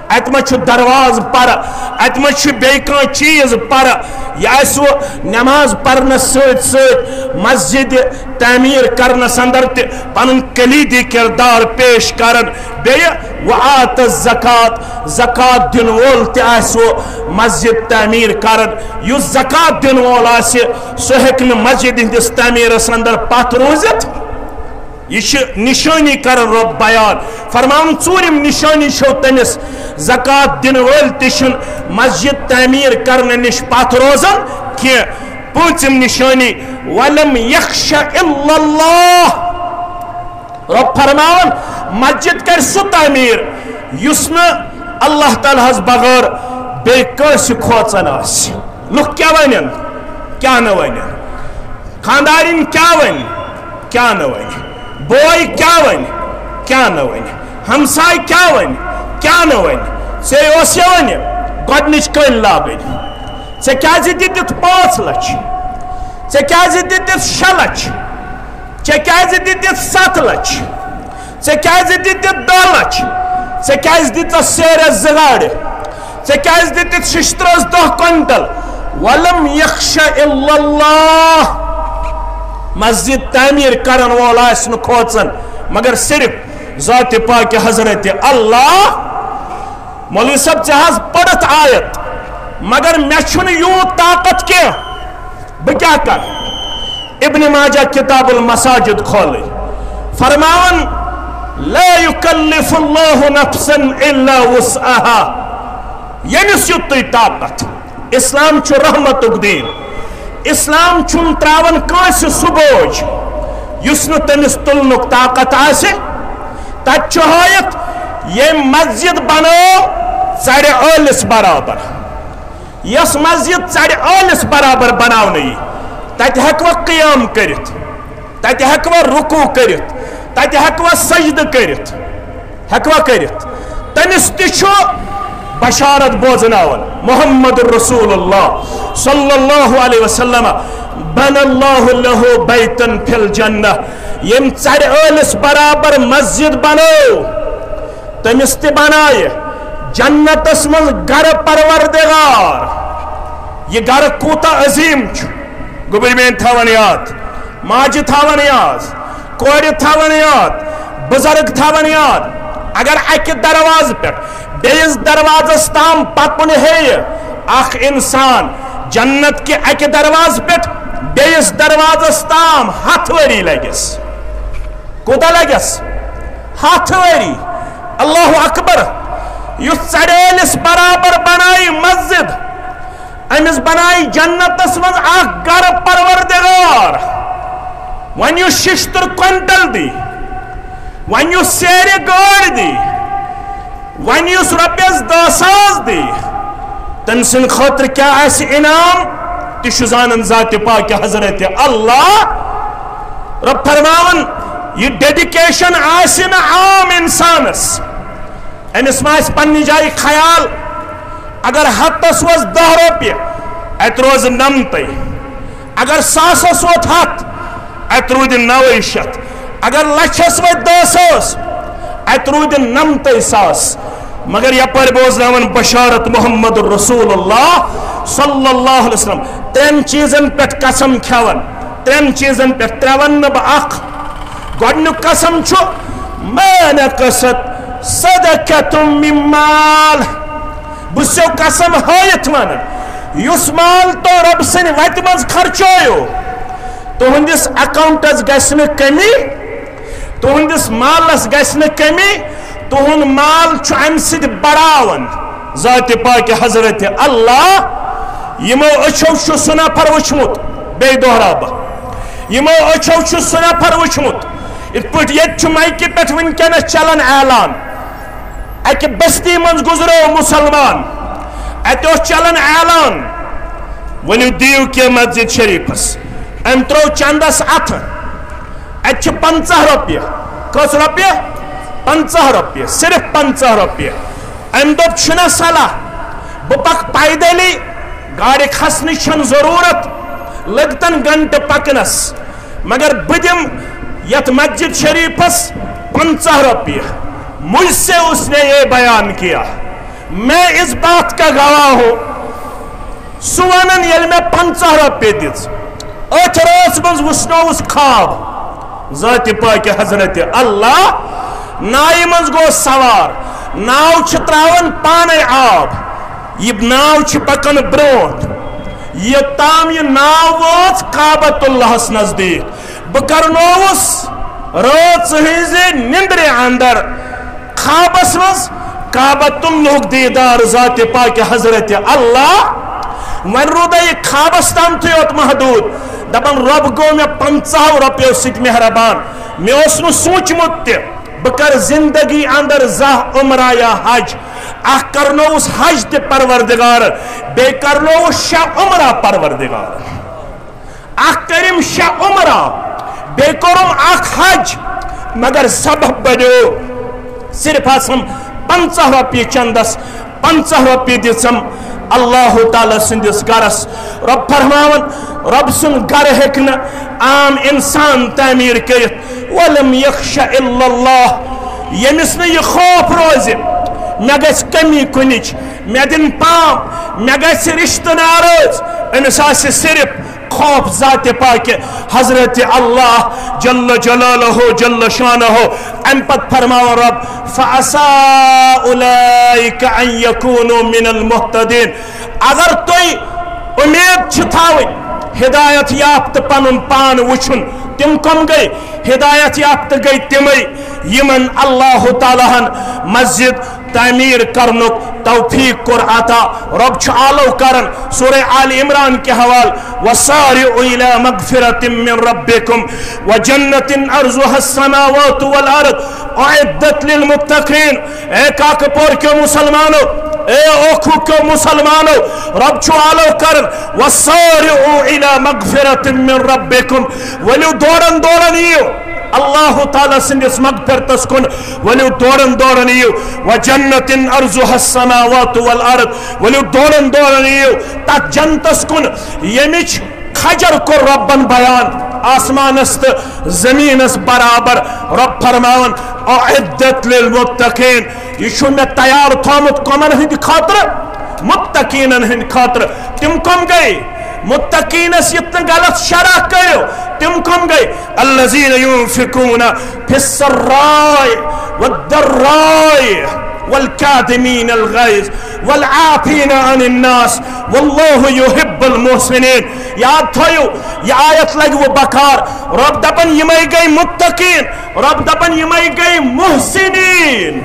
اتہِ ما چھُ دروازٕ پرٕ، اتہِ ما چھُ بیٚیہِ کانٛہہ چیٖز پرٕ۔ یہِ آسہِ وۄنۍ نماز پرنس سۭتۍ سۭتۍ مسجد تعمیٖر کرنس اندر تہِ پنُن کلیدی کردار پیش کران۔ بیٚیہِ وآت الزکات، زکات دِنہٕ وول تہِ آسہِ وۄنۍ مسجد تعمیٖر کران۔ یُس زکات دِنہٕ وول آسہِ، سُہ ہیٚکہِ نہٕ مسجد ہٕنٛدِس تعمیٖرس اندر پتھ روٗزِتھ۔ یہِ چھِ نِشٲنی کران رۄب بیان۔ فرماوان، ژوٗرِم نِشٲنی چھو تٔمِس، زکات دِنہٕ وٲلۍ تہِ چھِنہٕ مسجد تعمیٖر کرنہٕ نِش پتھ روزان کینٛہہ۔ پوٗنٛژِم نِشٲنی، ولم یخش الا اللہ۔ رۄب فرماوان، مسجد کرِ سُہ تعمیٖر یُس نہٕ اللہ تعالیٰ ہس بغٲر بیٚیہِ کٲنٛسہِ کھوژان آسہِ۔ لُکھ کیٛاہ ونن، کیٛاہ نہٕ ونن، خاندارِنۍ کیٛاہ ونہِ، کیٛاہ نہٕ ونہِ، بوے کیٛاہ ونہِ، کیٛاہ نہٕ ونہِ، ہمساے کیٛاہ ونہِ، کیٛاہ نہٕ ونہِ۔ ژےٚ اوس یہِ ونہِ گۄڈنِچ کٔلۍ لاگٕنۍ، ژےٚ کیٛازِ دِتِتھ پانٛژھ لچھ، ژےٚ کیٛازِ دِتِتھ شےٚ لچھ، ژےٚ کیٛازِ دِتِتھ ستھ لچھ، ژےٚ کیٛازِ دِتِتھ دَہ لچھ؟ ژےٚ کیٛازِ دِژَتھ سیرٮ۪س زٕ گاڑِ؟ ژےٚ کیٛازِ دِتِتھ شِشترس دَہ کوینٹل؟ ولم یخش الا اللہ۔ مسجد تعمیٖر کرن وول آسہِ نہٕ کھوژان، مگر صرف ذاتِ پاکِ حضرت اللہ۔ مولوی صٲب، ژےٚ حظ پٔرٕتھ آیت، مگر مےٚ چھُنہٕ یوٗت طاقت کینٛہہ۔ بہٕ کیٛاہ کرٕ؟ ابن ماجہ کتاب المساجد کھولٕے، فرماوان، لا یکلف اللہ نفسا الا وسعها۔ ییٚمِس یُتُے طاقت۔ اسلام چھُ رحمتُک دیٖن۔ اسلام چھُنہٕ تراوان کٲنٛسہِ سُہ بوج یُس نہٕ تٔمِس تُلنُک طاقت آسہِ۔ تتہِ چھُ ہٲیِتھ، ییٚمۍ مسجد بنٲو ژرِ ٲلِس برابر۔ یۄس مسجد ژرِ ٲلِس برابر بناونہٕ یی، تتہِ ہیٚکوا قیام کٔرِتھ، تتہِ ہیٚکوا رکوع کٔرِتھ، تتہِ ہیٚکوا سجدٕ کٔرِتھ، ہیٚکوا کٔرِتھ؟ تٔمِس تہِ چھُ بشارت بوزناوان محمد رسول اللہ صلی اللہ علیہ وسلم، بنى الله له بيتا في الجنة۔ ییٚمۍ ژرِ ٲلِس برابر مسجد بنٲو، تٔمِس تہِ بنایہِ جنتس منٛز گرٕ پروردگار۔ یہِ گرٕ کوٗتاہ عظیٖم چھُ۔ گوٚبرۍ میٲنۍ تھاوان یاد، ماجہِ تھاوان یاد، کورِ تھاوان یاد، بزرگ تھاوان یاد۔ اگر اکہِ دروازٕ پٮ۪ٹھ بیٚیِس دروازس تام پکُن ہیٚیہِ اکھ انسان، جنت کہِ اکہِ دروازٕ پٮ۪ٹھ بیٚیِس دروازس تام ہتھ ؤری لگٮ۪س۔ کوٗتاہ لگٮ۪س؟ ہتھ ؤری۔ اللہ اکبر۔ یُس ژرِ ٲلِس برابر بنایہِ مسجد، أمِس بنایہِ جنتس منٛز اکھ گرٕ پروردگار۔ وۄنۍ یُس شِشتُر کوینٹل دی، وۄنۍ یُس سیرِ گٲڑۍ دی، وۄنۍ یُس رۄپیس دہ ساس دی، تٔمۍ سٕنٛدِ خٲطرٕ کیٛاہ آسہِ انعام؟ تہِ چھُ زانان ذاتِ پاکِ حضرت اللہ۔ رب فرماوان، یہِ ڈیڈیکیشن آسہِ نہٕ عام انسانس، أمِس ما آسہِ پننہِ جایہِ خیال، اگر ہتس اوس دہ رۄپیہِ، اتہِ روزٕ نمتٕے۔ اگر ساسس ووت ہتھ، اتہِ روٗدِ نوے شتھ۔ اگر لچھس وٲتۍ دہ ساس، اتہِ روٗدِ نمتٕے ساس۔ مگر یپٲرۍ بوزناوان بشارت محمد رسول اللہ صلی اللہ علیہ وسلم، ترٛٮ۪ن چیٖزن پٮ۪ٹھ قسم کھٮ۪وان، ترٛٮ۪ن چیٖزن پٮ۪ٹھ، ترٛےٚ ونہٕ نہٕ بہٕ، اکھ۔ گۄڈٕنیُک قسم چھُ، ما نقصت صدقة من مال۔ بہٕ چھُسو قسم ہٲیِتھ ونان، یُس مال تۄہہِ رۄب سٕنٛدِ وتہِ منٛز خرچٲیِو، تُہنٛدِس اکاؤنٹس گژھِ نہٕ کمی، تُہنٛدِس مالس گژھِ نہٕ کمی، تُہنٛد مال چھُ امہِ سۭتۍ بڑاوان۔ ذاتِ پاکِ حضرت اللہ، یِمو أچھو چھُ سُہ نفر وُچھمُت، بیٚیہِ دۄہراو بہٕ، یِمو أچھو چھُ سُہ نفر وُچھمُت۔ یِتھ پٲٹھۍ ییٚتہِ چھُ مایکہِ پٮ۪ٹھ وٕنکیٚنس چلان اعلان، اکہِ بستی منٛز گُزریو مسلمان، اتہِ اوس چلان اعلان، ؤلِو دِیِو کینٛہہ مسجد شریفس۔ أمۍ ترٛوو چندس اتھٕ، اتہِ چھِ پنژاہ رۄپیہِ۔ کٔژ رۄپیہِ؟ پنژاہ رۄپیہِ، صرف پنژاہ رۄپیہِ۔ أمۍ دوٚپ، چھُنہ صلاح بہٕ پکہٕ پیدلی، گاڑِ کھسنٕچ چھنہٕ ضروٗرت، لٔگۍ تن گنٹہٕ پکنس، مگر بہٕ دِمہٕ یتھ مسجد شریفس پنژاہ رۄپیہِ۔ مجھ سے اس نے یہ بیان کیا، میں اس بات کا گواہ ہوں۔ سُہ ونان، ییٚلہِ مےٚ پنژاہ رۄپیہِ دِژ، أتھۍ رٲژ منٛز وُچھنووُس خواب، ذاتِ پاکِ حضرت اللہ نایہِ منٛز گوٚو سوار، ناو چھِ تراوان پانے آب، یہِ ناو چھِ پکان برونٛٹھ، یوٚتام یہِ ناو وٲژ کعبۃ اللہس نزدیٖک۔ بہٕ کرنووُس رٲژ ہٕنٛزِ نِندرِ اندر خوابس منٛز کعبۃ اللہُک دیٖدار، ذاتِ پاکِ حضرت اللہ۔ وۄنۍ روٗدے یہِ خوابس تامتھٕے یوت محدوٗد۔ دپان، رۄب گوٚو مےٚ پنژاہو رۄپیو سۭتۍ مہربان۔ مےٚ اوس نہٕ سوٗنچمُت تہِ بہٕ کرٕ زندگی اندر زانٛہہ عمرہ یا حج۔ اکھ کرنووُس حج تہِ پروردگار، بیٚیہِ کرنووُس شےٚ عمرہ پروردگار۔ اکھ کٔرِم شےٚ عمرہ، بیٚیہِ کوٚرُم اکھ حج، مگر سبب بنیو صرف آسم پنژاہ رۄپیہِ چندس، پنژاہ رۄپیہِ دِژم اللہ تعالیٰ سٕنٛدِس گرس۔ رۄب فرماوان، رۄب سُنٛد گرٕ ہیٚکہِ نہٕ عام انسان تعمیٖر کٔرِتھ۔ ولم یخش الا اللہ، ییٚمِس نہٕ یہِ خوف روزِ، مےٚ گژھِ کمی کُنِچ، مےٚ دِن پام، مےٚ گژھِ رشتہٕ ناراض، أمِس آسہِ صرف خوف ذاتِ پاکہِ حضرت اللہ جل جلالہ جل شانہ۔ امہِ پتہٕ فرماوان رۄب، فعسیٰ اولئک ان یکونوا من المہتدین۔ اگر تُہۍ اُمید چھِ تھاوٕنۍ ہدایت یافتہٕ پنُن پان وٕچھُن، تِم کم گٔے؟ ہدایت یافتہٕ گٔے تِمے یِمن اللہ تعالیٰ ہن مسجد تعمیٖر کرنُک توفیٖق کوٚر عطا۔ رۄب چھُ آلو کران سورہ آل عمران کہِ حوالہٕ، وسارعوا الی مغفرۃ من ربکم وجنۃ عرضها السماوات والارض اعدت للمتقین۔ اے کاکہٕ پور کیو مسلمانو، اے اوکھو کیو مسلمانو، رۄب چھُ آلو کران، وسارعوا الی مغفرۃ من ربکم، ؤلِو دورن دورن یِیِو اللہ تعالیٰ سٕنٛدِس مغفرتس کُن، ؤلِو دورن دورن یِیِو، وجنۃ عرضها السماوات والارض، ؤلِو دورن دورن یِیِو تتھ جنتس کُن ییٚمِچ کھجر کوٚر رۄبن بیان، آسمانس تہٕ زمینس برابر۔ رۄب فرماوان، اعدت للمتقین، یہِ چھُ مےٚ تیار تھومُت کمن ہٕنٛدِ خٲطرٕ؟ متقینن ہٕنٛدِ خٲطرٕ۔ تِم کم گٔے؟ متقینس یِتھ نہٕ غلط شرح کٔرِو، تِم کم گٔے؟ الذین ینفقون فی السراء والضراء والکاظمین الغیظ والعافین عن الناس واللہ یحب المحسنین۔ یاد تھٲیِو، یہِ آیت لگہِ وۄنۍ بکار۔ رۄب دپان، یِمے گٔے متقین، رۄب دپان، یِمے گٔے محسنین۔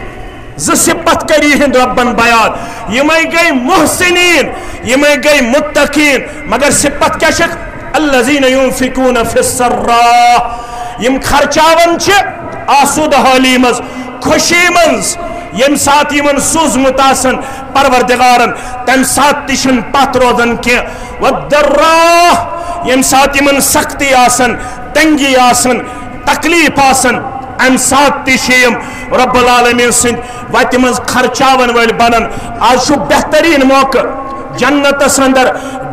زٕ صفت کٔر یِہِنٛد رۄبن بیان، یِمے گٔے محسنین، یِمے گٔے متقین۔ مگر صفت کیٛاہ چھکھ؟ الذین ینفقون فی السراء، یِم خرچاوان چھِ آسودٕ حٲلی منٛز، خوشی منٛز، ییٚمہِ ساتہٕ یِمن سوٗزمُت آسن پروردگارن، تمہِ ساتہٕ تہِ چھِنہٕ پتھ روزان کینٛہہ۔ والضراء، ییٚمہِ ساتہٕ یِمن سختی آسن، تنگی آسن، تکلیف آسن، امہِ ساتہٕ تہِ چھِ یِم رب العالمین سٕنٛدِ وتہِ منٛز خرچاون وٲلۍ بنان۔ آز چھُ بہترین موقع جنتس اندر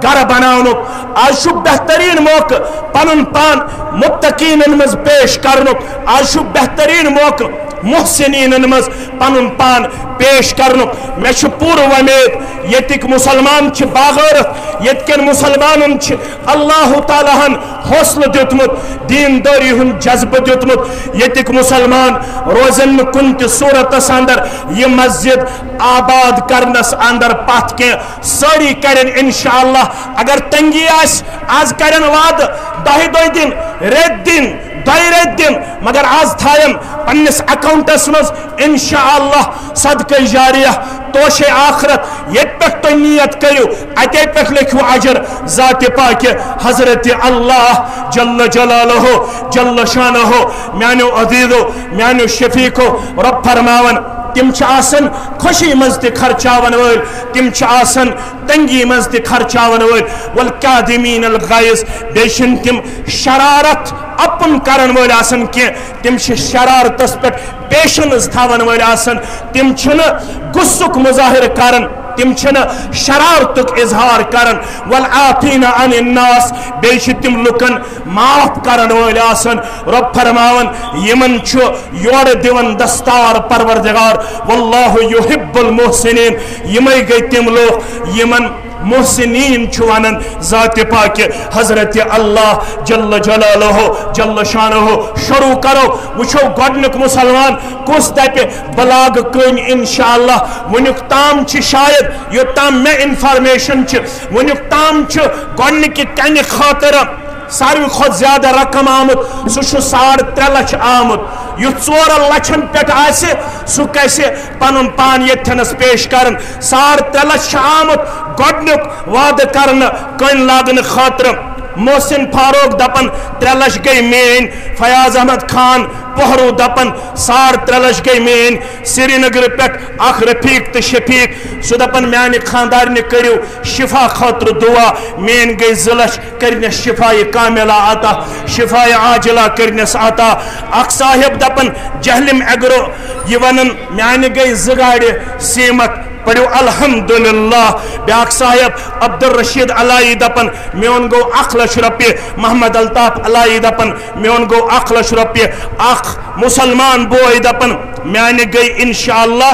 گرٕ بناونُک، آز چھُ بہترین موقع پنُن پان متقینن منٛز پیش کرنُک، آز چھُ بہترین موقع محسنینن منٛز پنُن پان پیش کرنُک۔ مےٚ چھُ پوٗرٕ وۄمید ییٚتِکۍ مسلمان چھِ باغٲرتھ، ییٚتہِ کٮ۪ن مسلمانن چھِ اللہ تعالیٰ ہن حوصلہٕ دیُتمُت، دیندٲری ہُنٛد جذبہٕ دیُتمُت۔ ییٚتِکۍ مسلمان روزن نہٕ کُنہِ تہِ صورتس اندر یہِ مسجد آباد کرنس اندر پتھ کینٛہہ۔ سٲری کرن انشاءاللہ، اگر تنگی آسہِ، آز کرن وعدٕ دۄہہِ دۄہہِ دِن، رٮ۪تۍ دِن، دۄیہِ رٮ۪تۍ دِن، مگر آز تھاین پننِس اکاؤنٹس منٛز انشاءاللہ صدقہ جاریہ، توشے آخرت۔ ییٚتہِ پٮ۪ٹھ تُہۍ نیت کٔرِو، اتے پٮ۪ٹھ لیکھِو اجر ذات پاک حضرت اللہ جل جلالہ جل شانہ۔ میانیو عزیزو، میانیو شفیقو، رب فرماون، تِم چھِ آسان خوشی منٛز تہِ خرچاون وٲلۍ، تِم چھِ آسان تنگی منٛز تہِ خرچاون وٲلۍ۔ والکاظمین الغیظ، بیٚیہِ چھِنہٕ تِم شرارت اپُن کرن وٲلۍ آسان کینٛہہ، تِم چھِ شرارتس پٮ۪ٹھ پیشنس تھاون وٲلۍ آسان، تِم چھِنہٕ غصُک مظاہرٕ کران، تِم چھِنہٕ شرارتُک اظہار کران۔ والعافین عن الناس، بیٚیہِ چھِ تِم لُکن معاف کرن وٲلۍ آسان۔ رب فرماون، یِمن چھُ یورٕ دِوان دستار پروردگار، واللہ یحب المحسنین، یِمے گٔے تِم لوٗکھ یِمن محسنین چھُ ونان ذات پاک حضرت اللہ جل جلالہ جل شانہ۔ شروع کرو، وٕچھو گۄڈنیُک مسلمان کُس دپہِ بہٕ لاگہٕ کٔنۍ انشاءاللہ۔ وٕنیُک تام چھِ شاید، یوٚت تام مےٚ انفارمیشن چھِ، وٕنیُک تام چھُ گۄڈنِکہِ کنہِ خٲطرٕ ساروی کھۄتہٕ زیادٕ رقم آمُت، سُہ چھُ ساڑ ترٛےٚ لچھ آمُت۔ یُس ژورن لچھن پٮ۪ٹھ آسہِ، سُہ گژھِ پنُن پان ییٚتھٮ۪نس پیش کرُن۔ ساڑ ترٛےٚ لچھ چھُ آمُت گۄڈنیُک وعدٕ کرنہٕ کٔنۍ لاگنہٕ خٲطرٕ۔ محسن فاروق دپان، ترٛےٚ لچھ گٔے میٲنۍ۔ فیاض احمد خان پوہرو دپان، ساڑ ترٛےٚ لچھ گٔے میٲنۍ۔ سرینگرٕ پٮ۪ٹھ اکھ رفیق تہٕ شفیق، سُہ دپان، میانہِ خاندارنہِ کٔرِو شفا خٲطرٕ دعا، میٲنۍ گٔے زٕ لچھ، کٔرنس شفایہِ کاملہ عطا، شفایہِ عاجلہ کٔرنس عطا۔ اکھ صاحب دپان، جہلم ایگرو، یہِ ونان، میانہِ گٔے زٕ گاڑِ سیمٹ، پٔرِو الحمدللہ۔ بیاکھ صاحب عبدالرشید الائی دپان، میون گوٚو اکھ لچھ رۄپیہِ۔ محمد الطاف الائی دپان، میون گوٚو اکھ لچھ رۄپیہِ۔ اکھ مسلمان بوے دپان، میانہِ گٔے انشاءاللہ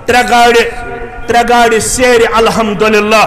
ترٛےٚ گاڑِ، ترٛےٚ گاڑِ سیرِ الحمدللہ۔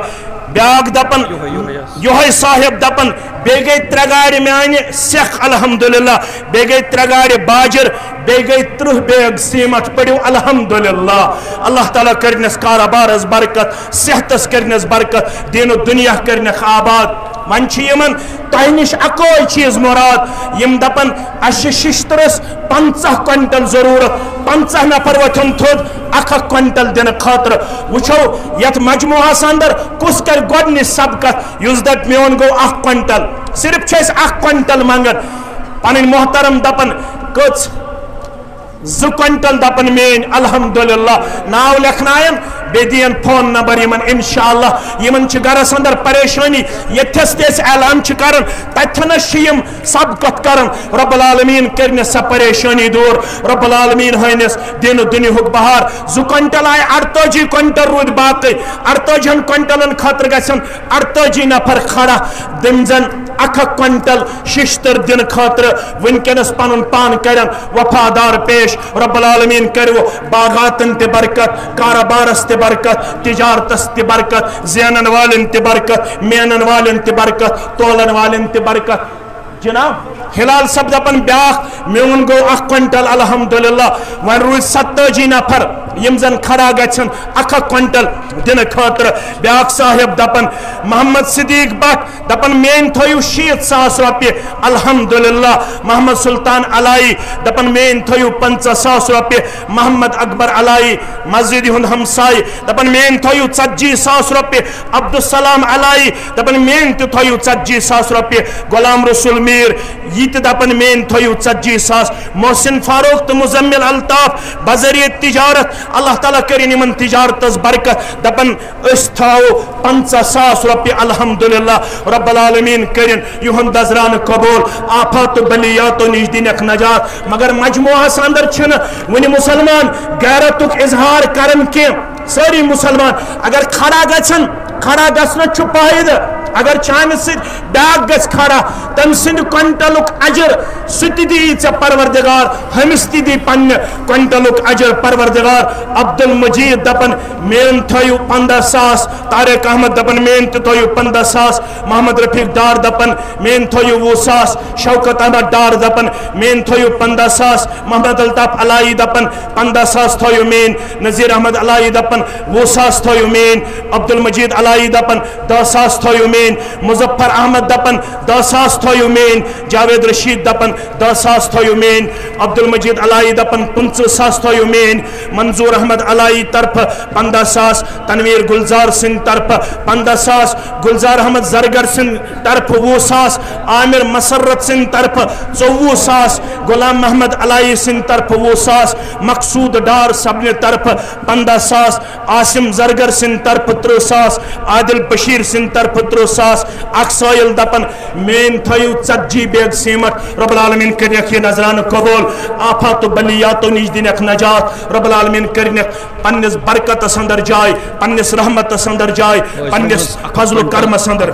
بیاکھ دپان، یۄہے، یۄہے آسہِ۔ یۄہے صاحب دپان، بیٚیہِ گٔے ترٛےٚ گاڑِ میانہِ سیکھ الحمدللہ، بیٚیہِ گٔے ترٛےٚ گاڑِ باجر، بیٚیہِ گٔے ترٕٛہ بیگ سیمٹ۔ پٔرِو الحمدللہ۔ اللہ تعالیٰ کٔرنس کارٕبارس برکت، صحتس کٔرنس برکت، دین و دنیا کٔرنکھ آباد۔ وۄنۍ چھِ یِمن تۄہہِ نِش اکوے چیٖز مراد، یِم دپان، اسہِ چھِ ششترس پنژاہ کوینٹل ضروٗرت، پنژاہ نفر وۄتھن تھوٚد اکھ اکھ کوینٹل دِنہٕ خٲطرٕ۔ وٕچھو یتھ مجموعس اندر کُس کرِ گۄڈنِچ سبقت، یُس دپہِ میون گوٚو اکھ کوینٹل، صرف چھِ أسۍ اکھ کوینٹل منگان۔ پنٕنۍ محترم دپان، کٔژ؟ زٕ کوینٹل دپان میٲنۍ، الحمدللہ۔ ناو لیکھناین، بیٚیہِ دِین فون نمبر یِمن، انشاءاللہ۔ یِمن چھِ گرس اندر پریشٲنی، ییٚتھس تہِ أسۍ اعلان چھِ کران، تتھنس چھِ یِم سبقت کران۔ رب العالمین کٔرنس سۄ پریشٲنی دوٗر، رب العالمین ہٲینس دین و دنیاہُک بہار۔ زٕ کوینٹل آیہِ، اڑتٲجی کوینٹل روٗدۍ باقٕے۔ اڑتٲجی ہن کوینٹلن خٲطرٕ گژھن اڑتٲجی نفر کھڑا، تِم زن اکھ اکھ کوینٹل ششتر دِنہٕ خٲطرٕ وٕنکیٚنس پنُن پان کرن وفادار پیش۔ رب العالمین کرِ باغاتن تہِ برکت، کارٕبارس تہِ برکت، تجارتس تہِ برکت، زینن والٮ۪ن تہِ برکت، مینن والٮ۪ن تہِ برکت، تولن والٮ۪ن تہِ برکت۔ جناب، ہلال صٲب دپان بیاکھ، میون گوٚو اکھ کوینٹل الحمدللہ، وۄنۍ روٗدۍ ستٲجی نفر یِم زن کھڑا گژھن اکھ اکھ کوینٹل دِنہٕ خٲطرٕ۔ بیاکھ صاحب دپان، محمد صدیق بٹ دپان، میٲنۍ تھٲیِو شیٖتھ ساس رۄپیہِ، الحمدللہ۔ محمد سلطان الائی دپان، میٲنۍ تھٲیِو پنژاہ ساس رۄپیہِ۔ محمد اکبر الائی، مسجدِ ہُنٛد ہمسایہِ، دپان، میٲنۍ تھٲیِو ژتجی ساس رۄپیہِ۔ عبدالسلام الائی دپان، میٲنۍ تہِ تھٲیِو ژتجی ساس رۄپیہِ۔ غلام رسول میر، یہِ تہِ دپان، میٲنۍ تھٲیِو ژتجی ساس۔ محسن فاروق تہٕ مزمل الطاف، بذریعہ تجارت، اللہ تعالیٰ کٔرِن یِمن تجارتس برکت، دپان أسۍ تھاوو پنژاہ ساس رۄپیہِ، الحمدللہ، رب العالمین کٔرِن یِہُنٛد نذرانہٕ قبول۔ آفات و بلیاتو نِش دِنکھ نجات۔ مگر مجموعس اندر چھِنہٕ وُنہِ مسلمان غیرتُک اظہار کران کینٛہہ۔ سٲری مسلمان اگر کھڑا گژھن، کھڑا گژھنس چھُ فٲیدٕ۔ اگر چانہِ سۭتۍ بیاکھ گژھِ کھڑا، تٔمۍ سٕنٛدِ کوینٹلُک اجر سُہ تہِ دِیی ژےٚ پروردگار، ہُمِس تہِ دی پننہِ کوینٹلُک اجر پروردگار۔ عبدالمجید دپان، مین تھٲیِو پنٛداہ ساس، طارق احمد دپان، مین تہِ تھٲیِو پنٛداہ ساس، محمد رفیق ڈار دپان، مین تھٲیِو وُہ ساس، شوکت احمد ڈار دپان، مین تھٲیِو پنٛداہ ساس، محمد الطاف الائی دپان، پنٛداہ ساس تھٲیِو مین، نذیر احمد الائی دپان، وُہ ساس تھٲیِو مین، عبدالمجید الائی دپان، دہ ساس تھٲیِو مین، مظفر احمد دپان، دہ ساس تھٲیِو مین، جاوید رشید دپان، دہ ساس تھٲیِو مین، عبدالمجید الائی دپان، پٕنٛژٕہ ساس تھٲیِو مین، منظور احمد الائی طرفہٕ پنٛداہ ساس، تنویر گلزار سٕنٛدِ طرفہٕ پنٛداہ ساس، گلزار احمد زرگر سٕنٛدِ طرفہٕ وُہ ساس، عامر مسرت سٕنٛدِ طرفہٕ ژوٚوُہ ساس، غلام محمد الائی سٕنٛدِ طرفہٕ وُہ ساس، مقصود ڈار صٲبنہِ طرفہٕ پنٛداہ ساس، عاصم زرگر سٕنٛدِ طرفہٕ ترٕہ ساس، عادل بشیر سٕنٛدِ طرفہٕ ترٕہ ساس، اکھ سٲیِل دپان، مین تھٲیِو ژتجی بیگ سیمٹ، رب العالمین کٔرِنکھ یہِ نذرانہٕ قبول، آفات و بلیاتو نِش دِنکھ نجات، رب العالمین کٔرِنکھ پننِس برکتس اندر جاے، پننِس رحمتس اندر جاے، پننِس فضل و کرمس اندر۔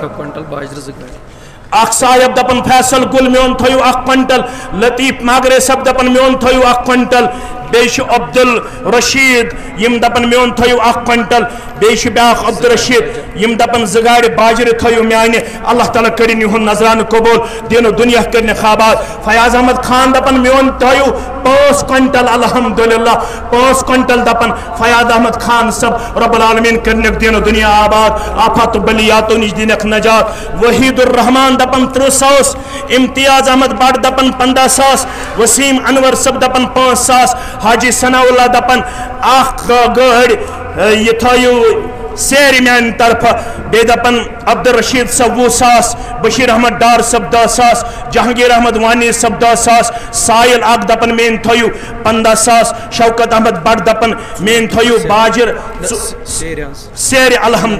اکھ صاحب دپان، فیصل گل میون تھٲیِو اکھ کوینٹل، لطیف ماگرے صٲب دپان، میون تھٲیِو اکھ کوینٹل، بیٚیہِ چھُ عبدالرشید، یِم دپان، میون تھٲیِو اکھ کوینٹل، بیٚیہِ چھُ بیٛاکھ عبدالرشید، یِم دپان، زٕ گاڑِ باجرِ تھٲیِو میانہِ، اللہ تعالیٰ کٔرِن یِہُنٛد نذرانہٕ قبول، دین و دُنیا کٔرِنکھ آباد۔ فیاض احمد خان دپان، میون تھٲیِو پانٛژھ کوینٹل، الحمدللہ، پانٛژھ کوینٹل دپان، فیاض احمد خان صٲب، رب العالمین کٔرِنکھ دین و دُنیا آباد، آفات و بلیاتو نِش دِنکھ نجات۔ وحید الرحمان دپان، ترٕہ ساس، امتیاز احمد بٹ دپان، پنٛداہ ساس، وسیم انور صٲب دپان، پانٛژھ ساس، حاجی ثناء اللہ دپان، اکھ گٲڑۍ، اے، یہِ تھٲیِو سیرِ میانہِ طرفہٕ، بیٚیہِ دپان عبدالرشید صٲب وُہ ساس، بشیر احمد ڈار صٲب دہ ساس، جہانگیر احمد وانی صٲب دہ ساس، سائل اکھ دپان، مین تھٲیِو پنٛداہ ساس، شوکت احمد بٹ دپان، مین تھٲیِو باجر ژ-، سیرِ الحمد،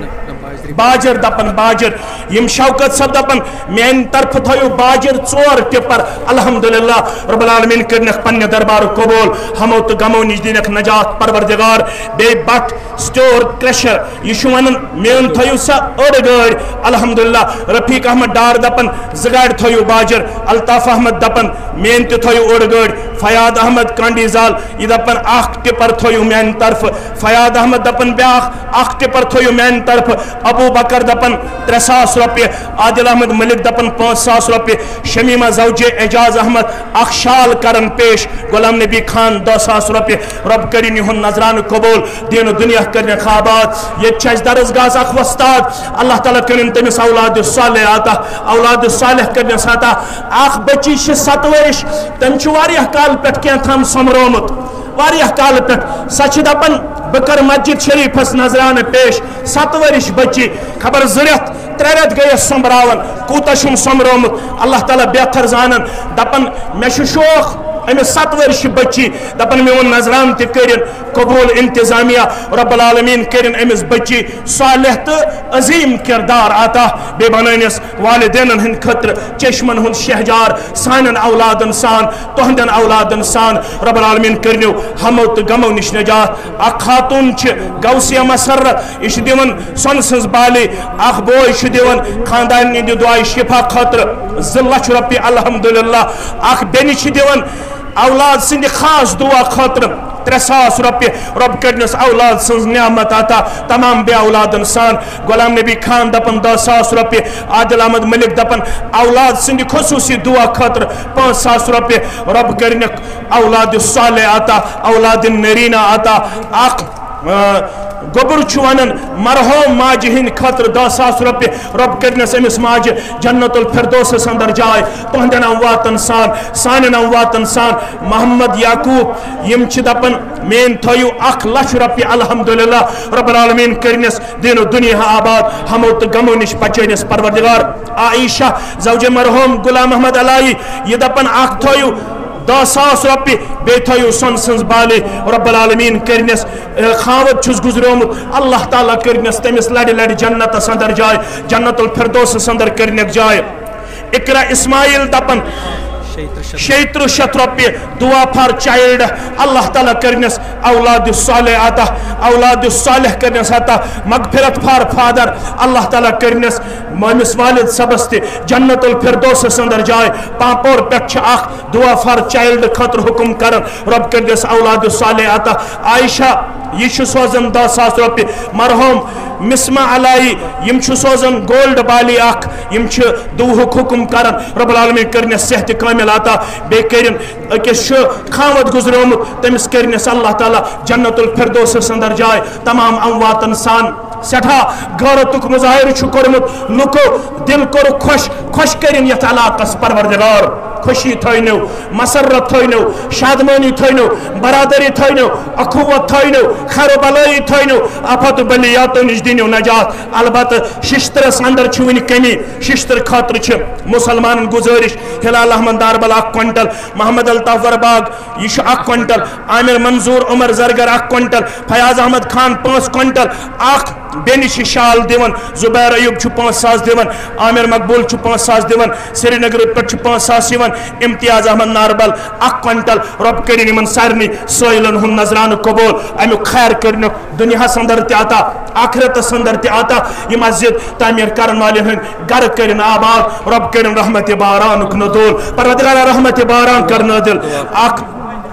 باجر دپان، باجر۔ یِم شوکت صٲب دپان، میانہِ طرفہٕ تھٲیِو باجر ژور ٹِپر۔ الحمدللہ، رب العالمین کٔرِنکھ پننہِ دربارُک قبول، ہمو تہٕ غمو نِش دِنکھ نجات پروردگار۔ بیٚیہِ بٹ سٹور کریشر، یہِ چھُ ونان، میون تھٲیِو سا أڑ گٲڑۍ۔ الحمدللہ، رفیق احمد ڈار دپان، زٕ گاڑِ تھٲیِو باجر۔ الطاف احمد دپان، میٲنۍ تہِ تھٲیِو أڑ گٲڑۍ۔ فیاض احمد کانڈی زال، یہِ دپان، اکھ ٹِپر تھٲیِو میانہِ طرفہٕ۔ فیاض احمد دپان، بیٛاکھ اکھ ٹِپر تھٲیِو میانہِ طرفہٕ۔ ابو بکر دپان، ترٛےٚ ساس رۄپیہِ۔ عادل احمد ملک دپان، پانٛژھ ساس رۄپیہِ۔ شمیمہ زوجہِ اعجاز احمد، اکھ شال کران پیش۔ غلام نبی خان، دہ ساس رۄپیہِ۔ رب کٔرِن یِہُنٛد نذرانہٕ قبول، دین و دُنیا کٔرِنکھ آباد۔ ییٚتہِ چھُ اَسہِ درسگاہس اکھ وۄستاد، اللہ تعالیٰ کٔرِن تٔمِس اولاد صالح عطا، اولاد صالح کٔرِنس عطا۔ اکھ بچی چھِ ستھ ؤرِش، تٔمۍ چھُ واریاہ کالہٕ پٮ۪ٹھ کینٛہہ تام سۄمبرومُت، واریاہ کالہٕ پٮ۪ٹھ۔ سۄ چھِ دپان، بہٕ کرٕ مسجد شریفس نذرانہٕ پیش۔ ستھ ؤرِش بچی، خبر زٕ رٮ۪تھ، ترٛےٚ رٮ۪تھ گٔیَس سۄمبراوان، کوٗتاہ چھُم سۄمبرومُت، اللہ تعالیٰ بہتر زانان۔ دپان، مےٚ چھُ شوق أمِس ستھ ؤرِش بچی، دپان، میون نذرانہٕ تہِ کٔرِن قبول انتظامیہ، رب العالمین کٔرِن أمِس بچی صالح تہٕ عظیٖم کردار عطا، بیٚیہِ بنٲونس والدینن ہٕنٛدِ خٲطرٕ چشمن ہُنٛد شہجار، سانٮ۪ن اولادن سان، تُہنٛدٮ۪ن اولادن سان۔ رب العالمین کٔرِنو ہمو تہٕ غمو نِش نجات۔ اکھ خاتون چھِ غوثیہ مسرت، یہِ چھِ دِوان سۄنہٕ سٕنٛز بالی۔ اکھ بوے چھُ دِوان خاندارنہِ ہٕنٛدِ دعایہِ شفا خٲطرٕ زٕ لچھ رۄپیہِ، الحمدللہ۔ اکھ بیٚنہِ چھِ دِوان اولاد سٕنٛدِ خاص دعا خٲطرٕ ترٛےٚ ساس رۄپیہِ۔ رۄب کٔرِنَس اولاد سٕنٛز نعمت عطا، تمام بے اولادن سان۔ غلام نبی خان دپان دہ ساس رۄپیہِ، عادل احمد ملک دپان اولاد سٕنٛدِ خصوٗصی دعا خٲطرٕ پانٛژھ ساس رۄپیہِ۔ رۄب کٔرِنَکھ اولاد صالح عطا، اولاد نرینا عطا۔ اکھ، آ، گوٚبُر چھُ ونان مرحوم ماجہِ ہٕنٛدِ خٲطرٕ دہ ساس رۄپیہِ۔ رۄب کٔرِنَس أمِس ماجہِ جنت الفردوسس اندر جاے، تُہنٛدٮ۪ن امواتن سان، سانٮ۪ن امواتن سان۔ محمد یعقوب، یِم چھِ دپان، میٲنۍ تھٲیِو اکھ لچھ رۄپیہِ۔ الحمدللہ، رب العالمین کٔرِنَس دین و دُنیا آباد، ہمو تہٕ غمو نِش بچٲنِس پروردگار۔ عائشہ زوجِ مرحوم غلام محمد الائی، یہِ دپان، اکھ تھٲیِو دہ ساس رۄپیہِ، بیٚیہِ تھٲیِو سۄنہٕ سٕنٛز بالی۔ رب العالمین کٔرنَس، اے، خاوند چھُس گُزریومُت، اللہ تعالیٰ کٔرنَس تٔمِس لَڑِ لَڑِ جنتَس اندر جاے، جنت الفردوسَس اندر کٔرنَکھ جاے۔ اقرا اسماعیل دپان، شیٚیہِ ترٕٛہ شیٚتھ رۄپیہِ، دعا فار چائلڈ، اللہ تعالیٰ کٔرنَس اولاد صالح عطا، اولاد صالح کٔرنَس عطا، مغفرت فار فادر، اللہ تعالیٰ کٔرنَس میٲنِس والد صٲبَس تہِ جنت الفردوسَس اندر جاے۔ پامپور پٮ۪ٹھ چھِ اکھ دعا فار چائلڈ خٲطرٕ حکم کران، رب کٔرنَس اولاد صالح عطا۔ عائشہ، یہِ چھُ سوزان دہ ساس رۄپیہِ۔ مرحوم مسمہ علائی، یِم چھِ سوزان گولڈ بالی اکھ، یِم چھِ دُعہُک حکم کران، رب العالمین کٔرنَس صحت کامل عطا۔ بیٚیہِ کٔرِن، أکِس چھُ خاوند گُزریومُت، تٔمِس کٔرنَس اللہ تعالیٰ جنت الفردوسَس اندر جاے، تمام امواتن سان۔ سٮ۪ٹھاہ غٲرتُک مظاہرٕ چھُ کوٚرمُت، لُکو دِل کوٚرُکھ خۄش، خۄش کٔرِن یَتھ علاقس پروردگار، خوشی تھٲینو، مسرت تھٲینو، شادمٲنی تھٲینو، برادری تھٲینو، اخوت تھٲینو، خیر و بلٲیی تھٲینو، آفت و بلیاتو نِش دِنو نجات۔ البتہ ششترس اندر چھِ وُنہِ کمی۔ ششتر خٲطرٕ چھِ مسلمانن گزٲرش، ہلال احمد ناربل اکھ کوینٹل، محمد الطاف ورباغ، یہِ چھُ اکھ کوینٹل، عامر منظور عمر زرگر اکھ کوینٹل، فیاض احمد خان پانٛژھ کوینٹل، اکھ بیٚنہِ چھِ شال دِوان، زبیر ایوب چھُ پانٛژھ ساس دِوان، عامر مقبول چھُ پانٛژھ ساس دِوان، سرینگرٕ پٮ۪ٹھ چھُ پانٛژھ ساس یِوان، امتیاز احمد ناربل اکھ کوینٹل۔ رۄب کٔرِن یِمن سارنٕے سٲیلن ہُنٛد نذرانہٕ قبول، امیُک خیر کٔرِنُکھ دُنیاہس اندر تہِ عطا، آخرتس اندر تہِ عطا۔ یہِ مسجد تعمیٖر کرن والٮ۪ن ہٕنٛدۍ گرٕ کٔرِن آباد، رۄب کٔرِن رحمت بارانُک نزول، پروردگارا رحمت باران کر نازل۔ اکھ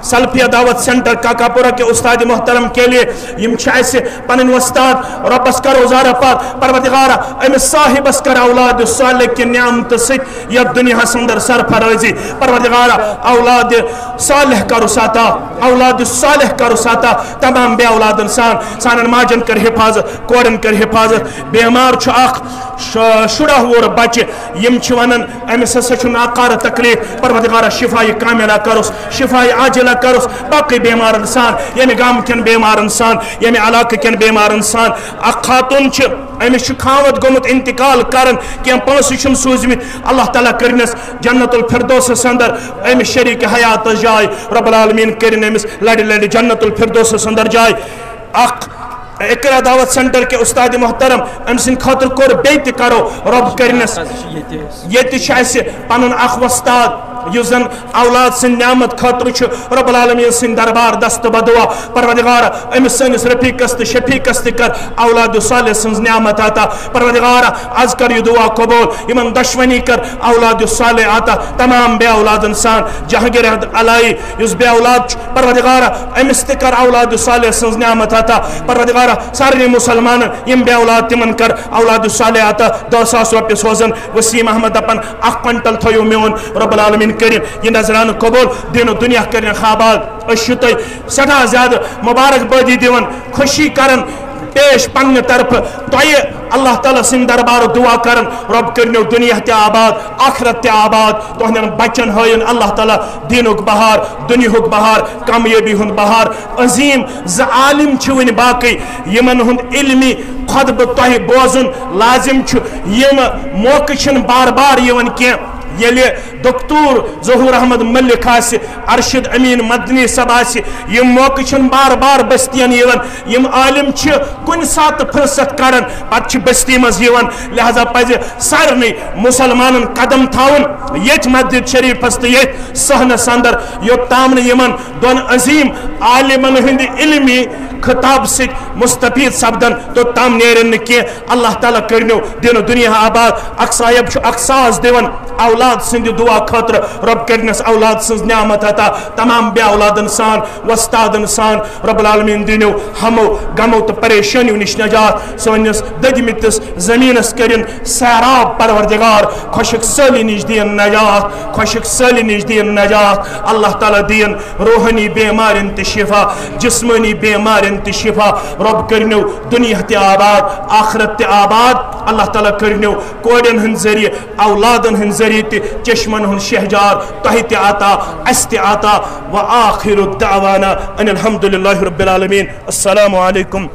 سلفیہ دعوت سینٹر کاکاپورہ کے استاد محترم کے لیے یِم چھِ اَسہِ پنٕنۍ وۄستاد، رۄبس کرو زارہ پار، پروردگارا أمِس صاحبس کر اولاد صالح کہِ نعمتہٕ سۭتۍ یتھ دُنیاہس اندر سرفرازی، پروردگارا اولاد صالح کرُس عطا، اولاد صالح کرُس عطا، تمام بے اولادن سان، سانن ماجن کر حفاظت، کورن کر حفاظت۔ بیمار چھُ اکھ ش-، شُراہ وُہُر بچہِ، یِم چھِ ونان أمِس ہسا چھُ ناکارٕ تکلیف، پروردگارا شفایہِ کاملہ کرُس، شفایہِ عاجلہ کرُس، باقٕے بیمارن سان، ییٚمہِ گامہٕ کٮ۪ن بیمارن سان، ییٚمہِ علاقہٕ کٮ۪ن بیمارن سان۔ اکھ خاتون چھِ، أمِس چھُ خاوند گوٚمُت انتقال کران، کینٛہہ پونٛسہٕ چھِم سوٗزمٕتۍ، اللہ تعالیٰ کٔرنَس جنت الفردوسس اندر أمِس شریک حیاتس جاے، رب العالمین کٔرِن أمِس لڑِ لڑِ جنت الفردوسس اندر جاے۔ اکھ اقرا دعوت سینٹر کے استاد محترم، أمۍ سٕنٛدِ خٲطرٕ کوٚر بیٚیہِ تہِ کرو رۄب کٔرنَس۔ ییٚتہِ چھُ اَسہِ پنُن اکھ وۄستاد، یُس زن اولاد سٕنٛدِ نعمت خٲطرٕ چھُ رب العالمین سٕنٛدِ دربار دست بدعا۔ پروردگار، أمِس سٲنِس رفیقس تہٕ شفیقس تہِ کر اولاد صالح سٕنٛز نعمت عطا۔ پروردگار، از کر یہِ دعا قبول، یِمن دۄشوٕنی کر اولاد صالح عطا، تمام بے اولادن سان۔ جہانگیر احمد علائی، یُس بے اولاد چھُ، پروردگار، أمِس تہِ کر اولاد صالح سٕنٛز نعمت عطا۔ پروردگار، سارنٕے مسلمانن یِم بے اولاد، تِمن کر اولاد صالح عطا۔ دہ ساس رۄپیہِ سوزن وسیم احمد، دپان اکھ کوینٹل تھٲیِو میون، رب العالمین کٔرِن یہِ نذرانہٕ قبول، دین و دُنیا کٔرِن آباد۔ أسۍ چھِ تۄہہِ سٮ۪ٹھاہ زیادٕ مبارک بٲدی دِوان، خوشی کران پیش پننہِ طرفہٕ تۄہہِ، اللہ تعالیٰ سٕنٛدِ دربارٕ دعا کران، رۄب کٔرِنو دُنیا تہِ آباد، آخرت تہِ آباد، تُہنٛدٮ۪ن بچن ہٲیِن اللہ تعالیٰ دینُک بہار، دُنیہُک بہار، کامیٲبی ہُنٛد بہار۔ عظیم زٕ عالم چھِ وٕنہِ باقٕے، یِمن ہُنٛد علمی خطبہٕ تۄہہِ بوزُن لازم چھُ۔ یِم موقعہٕ چھِنہٕ بار بار یِوان کینٛہہ۔ ییٚلہِ دکتور ظہور احمد ملک آسہِ، ارشد امین مدنی صٲب آسہِ، یِم موقعہٕ چھِنہٕ بار بار بستین یِوان۔ یِم عالم چھِ کُنہِ ساتہٕ فرصت کڑان، پتہٕ چھِ بستی منٛز یِوان۔ لہذا پزِ سارنٕے مسلمانن قدم تھاوُن ییٚتھۍ مسجد شریفس تہٕ ییٚتھۍ صحنس اندر، یوٚت تام نہٕ یِمن دۄن عظیم عالمن ہٕنٛدِ علمی خطاب سۭتۍ مستفید سپدن، توٚت تام نیرن نہٕ کینٛہہ۔ اللہ تعالیٰ کٔرنو دین و دنیا آباد۔ اکھ صاحب چھُ اکھ ساز دِوان اولاد سٕنٛدِ دعا خٲطرٕ، رۄب کٔرنس اولاد سٕنٛز نعمت عطا۔ تمام بے اولادن سان، وۄستادن سان، رب العالمین دینو ہمو غمو تہٕ پریشانیو نِش نجات۔ سٲنِس دٔدمٕتِس زمینس کٔرِن سیراب پروردگار، خۄشک سٲلی نِش دِیِن نجات، خۄشک سٲلی نِش دِیِن نجات۔ اللہ تعالیٰ دِیِن روحانی بیمارن تہِ شفا، جسمانی بیمارن تہِ شفا۔ رۄب کٔرنو دنیا تہِ آباد، آخرت تہِ آباد۔ اللہ تعالیٰ کٔرنو کورٮ۪ن ہٕنٛدۍ ذٔریعہٕ، اولادن ہٕنٛدۍ ذٔریعہٕ تہِ چشمن ہُنٛد شہجار تۄہہِ تہِ عطا، اسہِ تہِ عطا۔ وآخر دعوانا ان الحمد للہ رب العالمین۔ السلام علیکم۔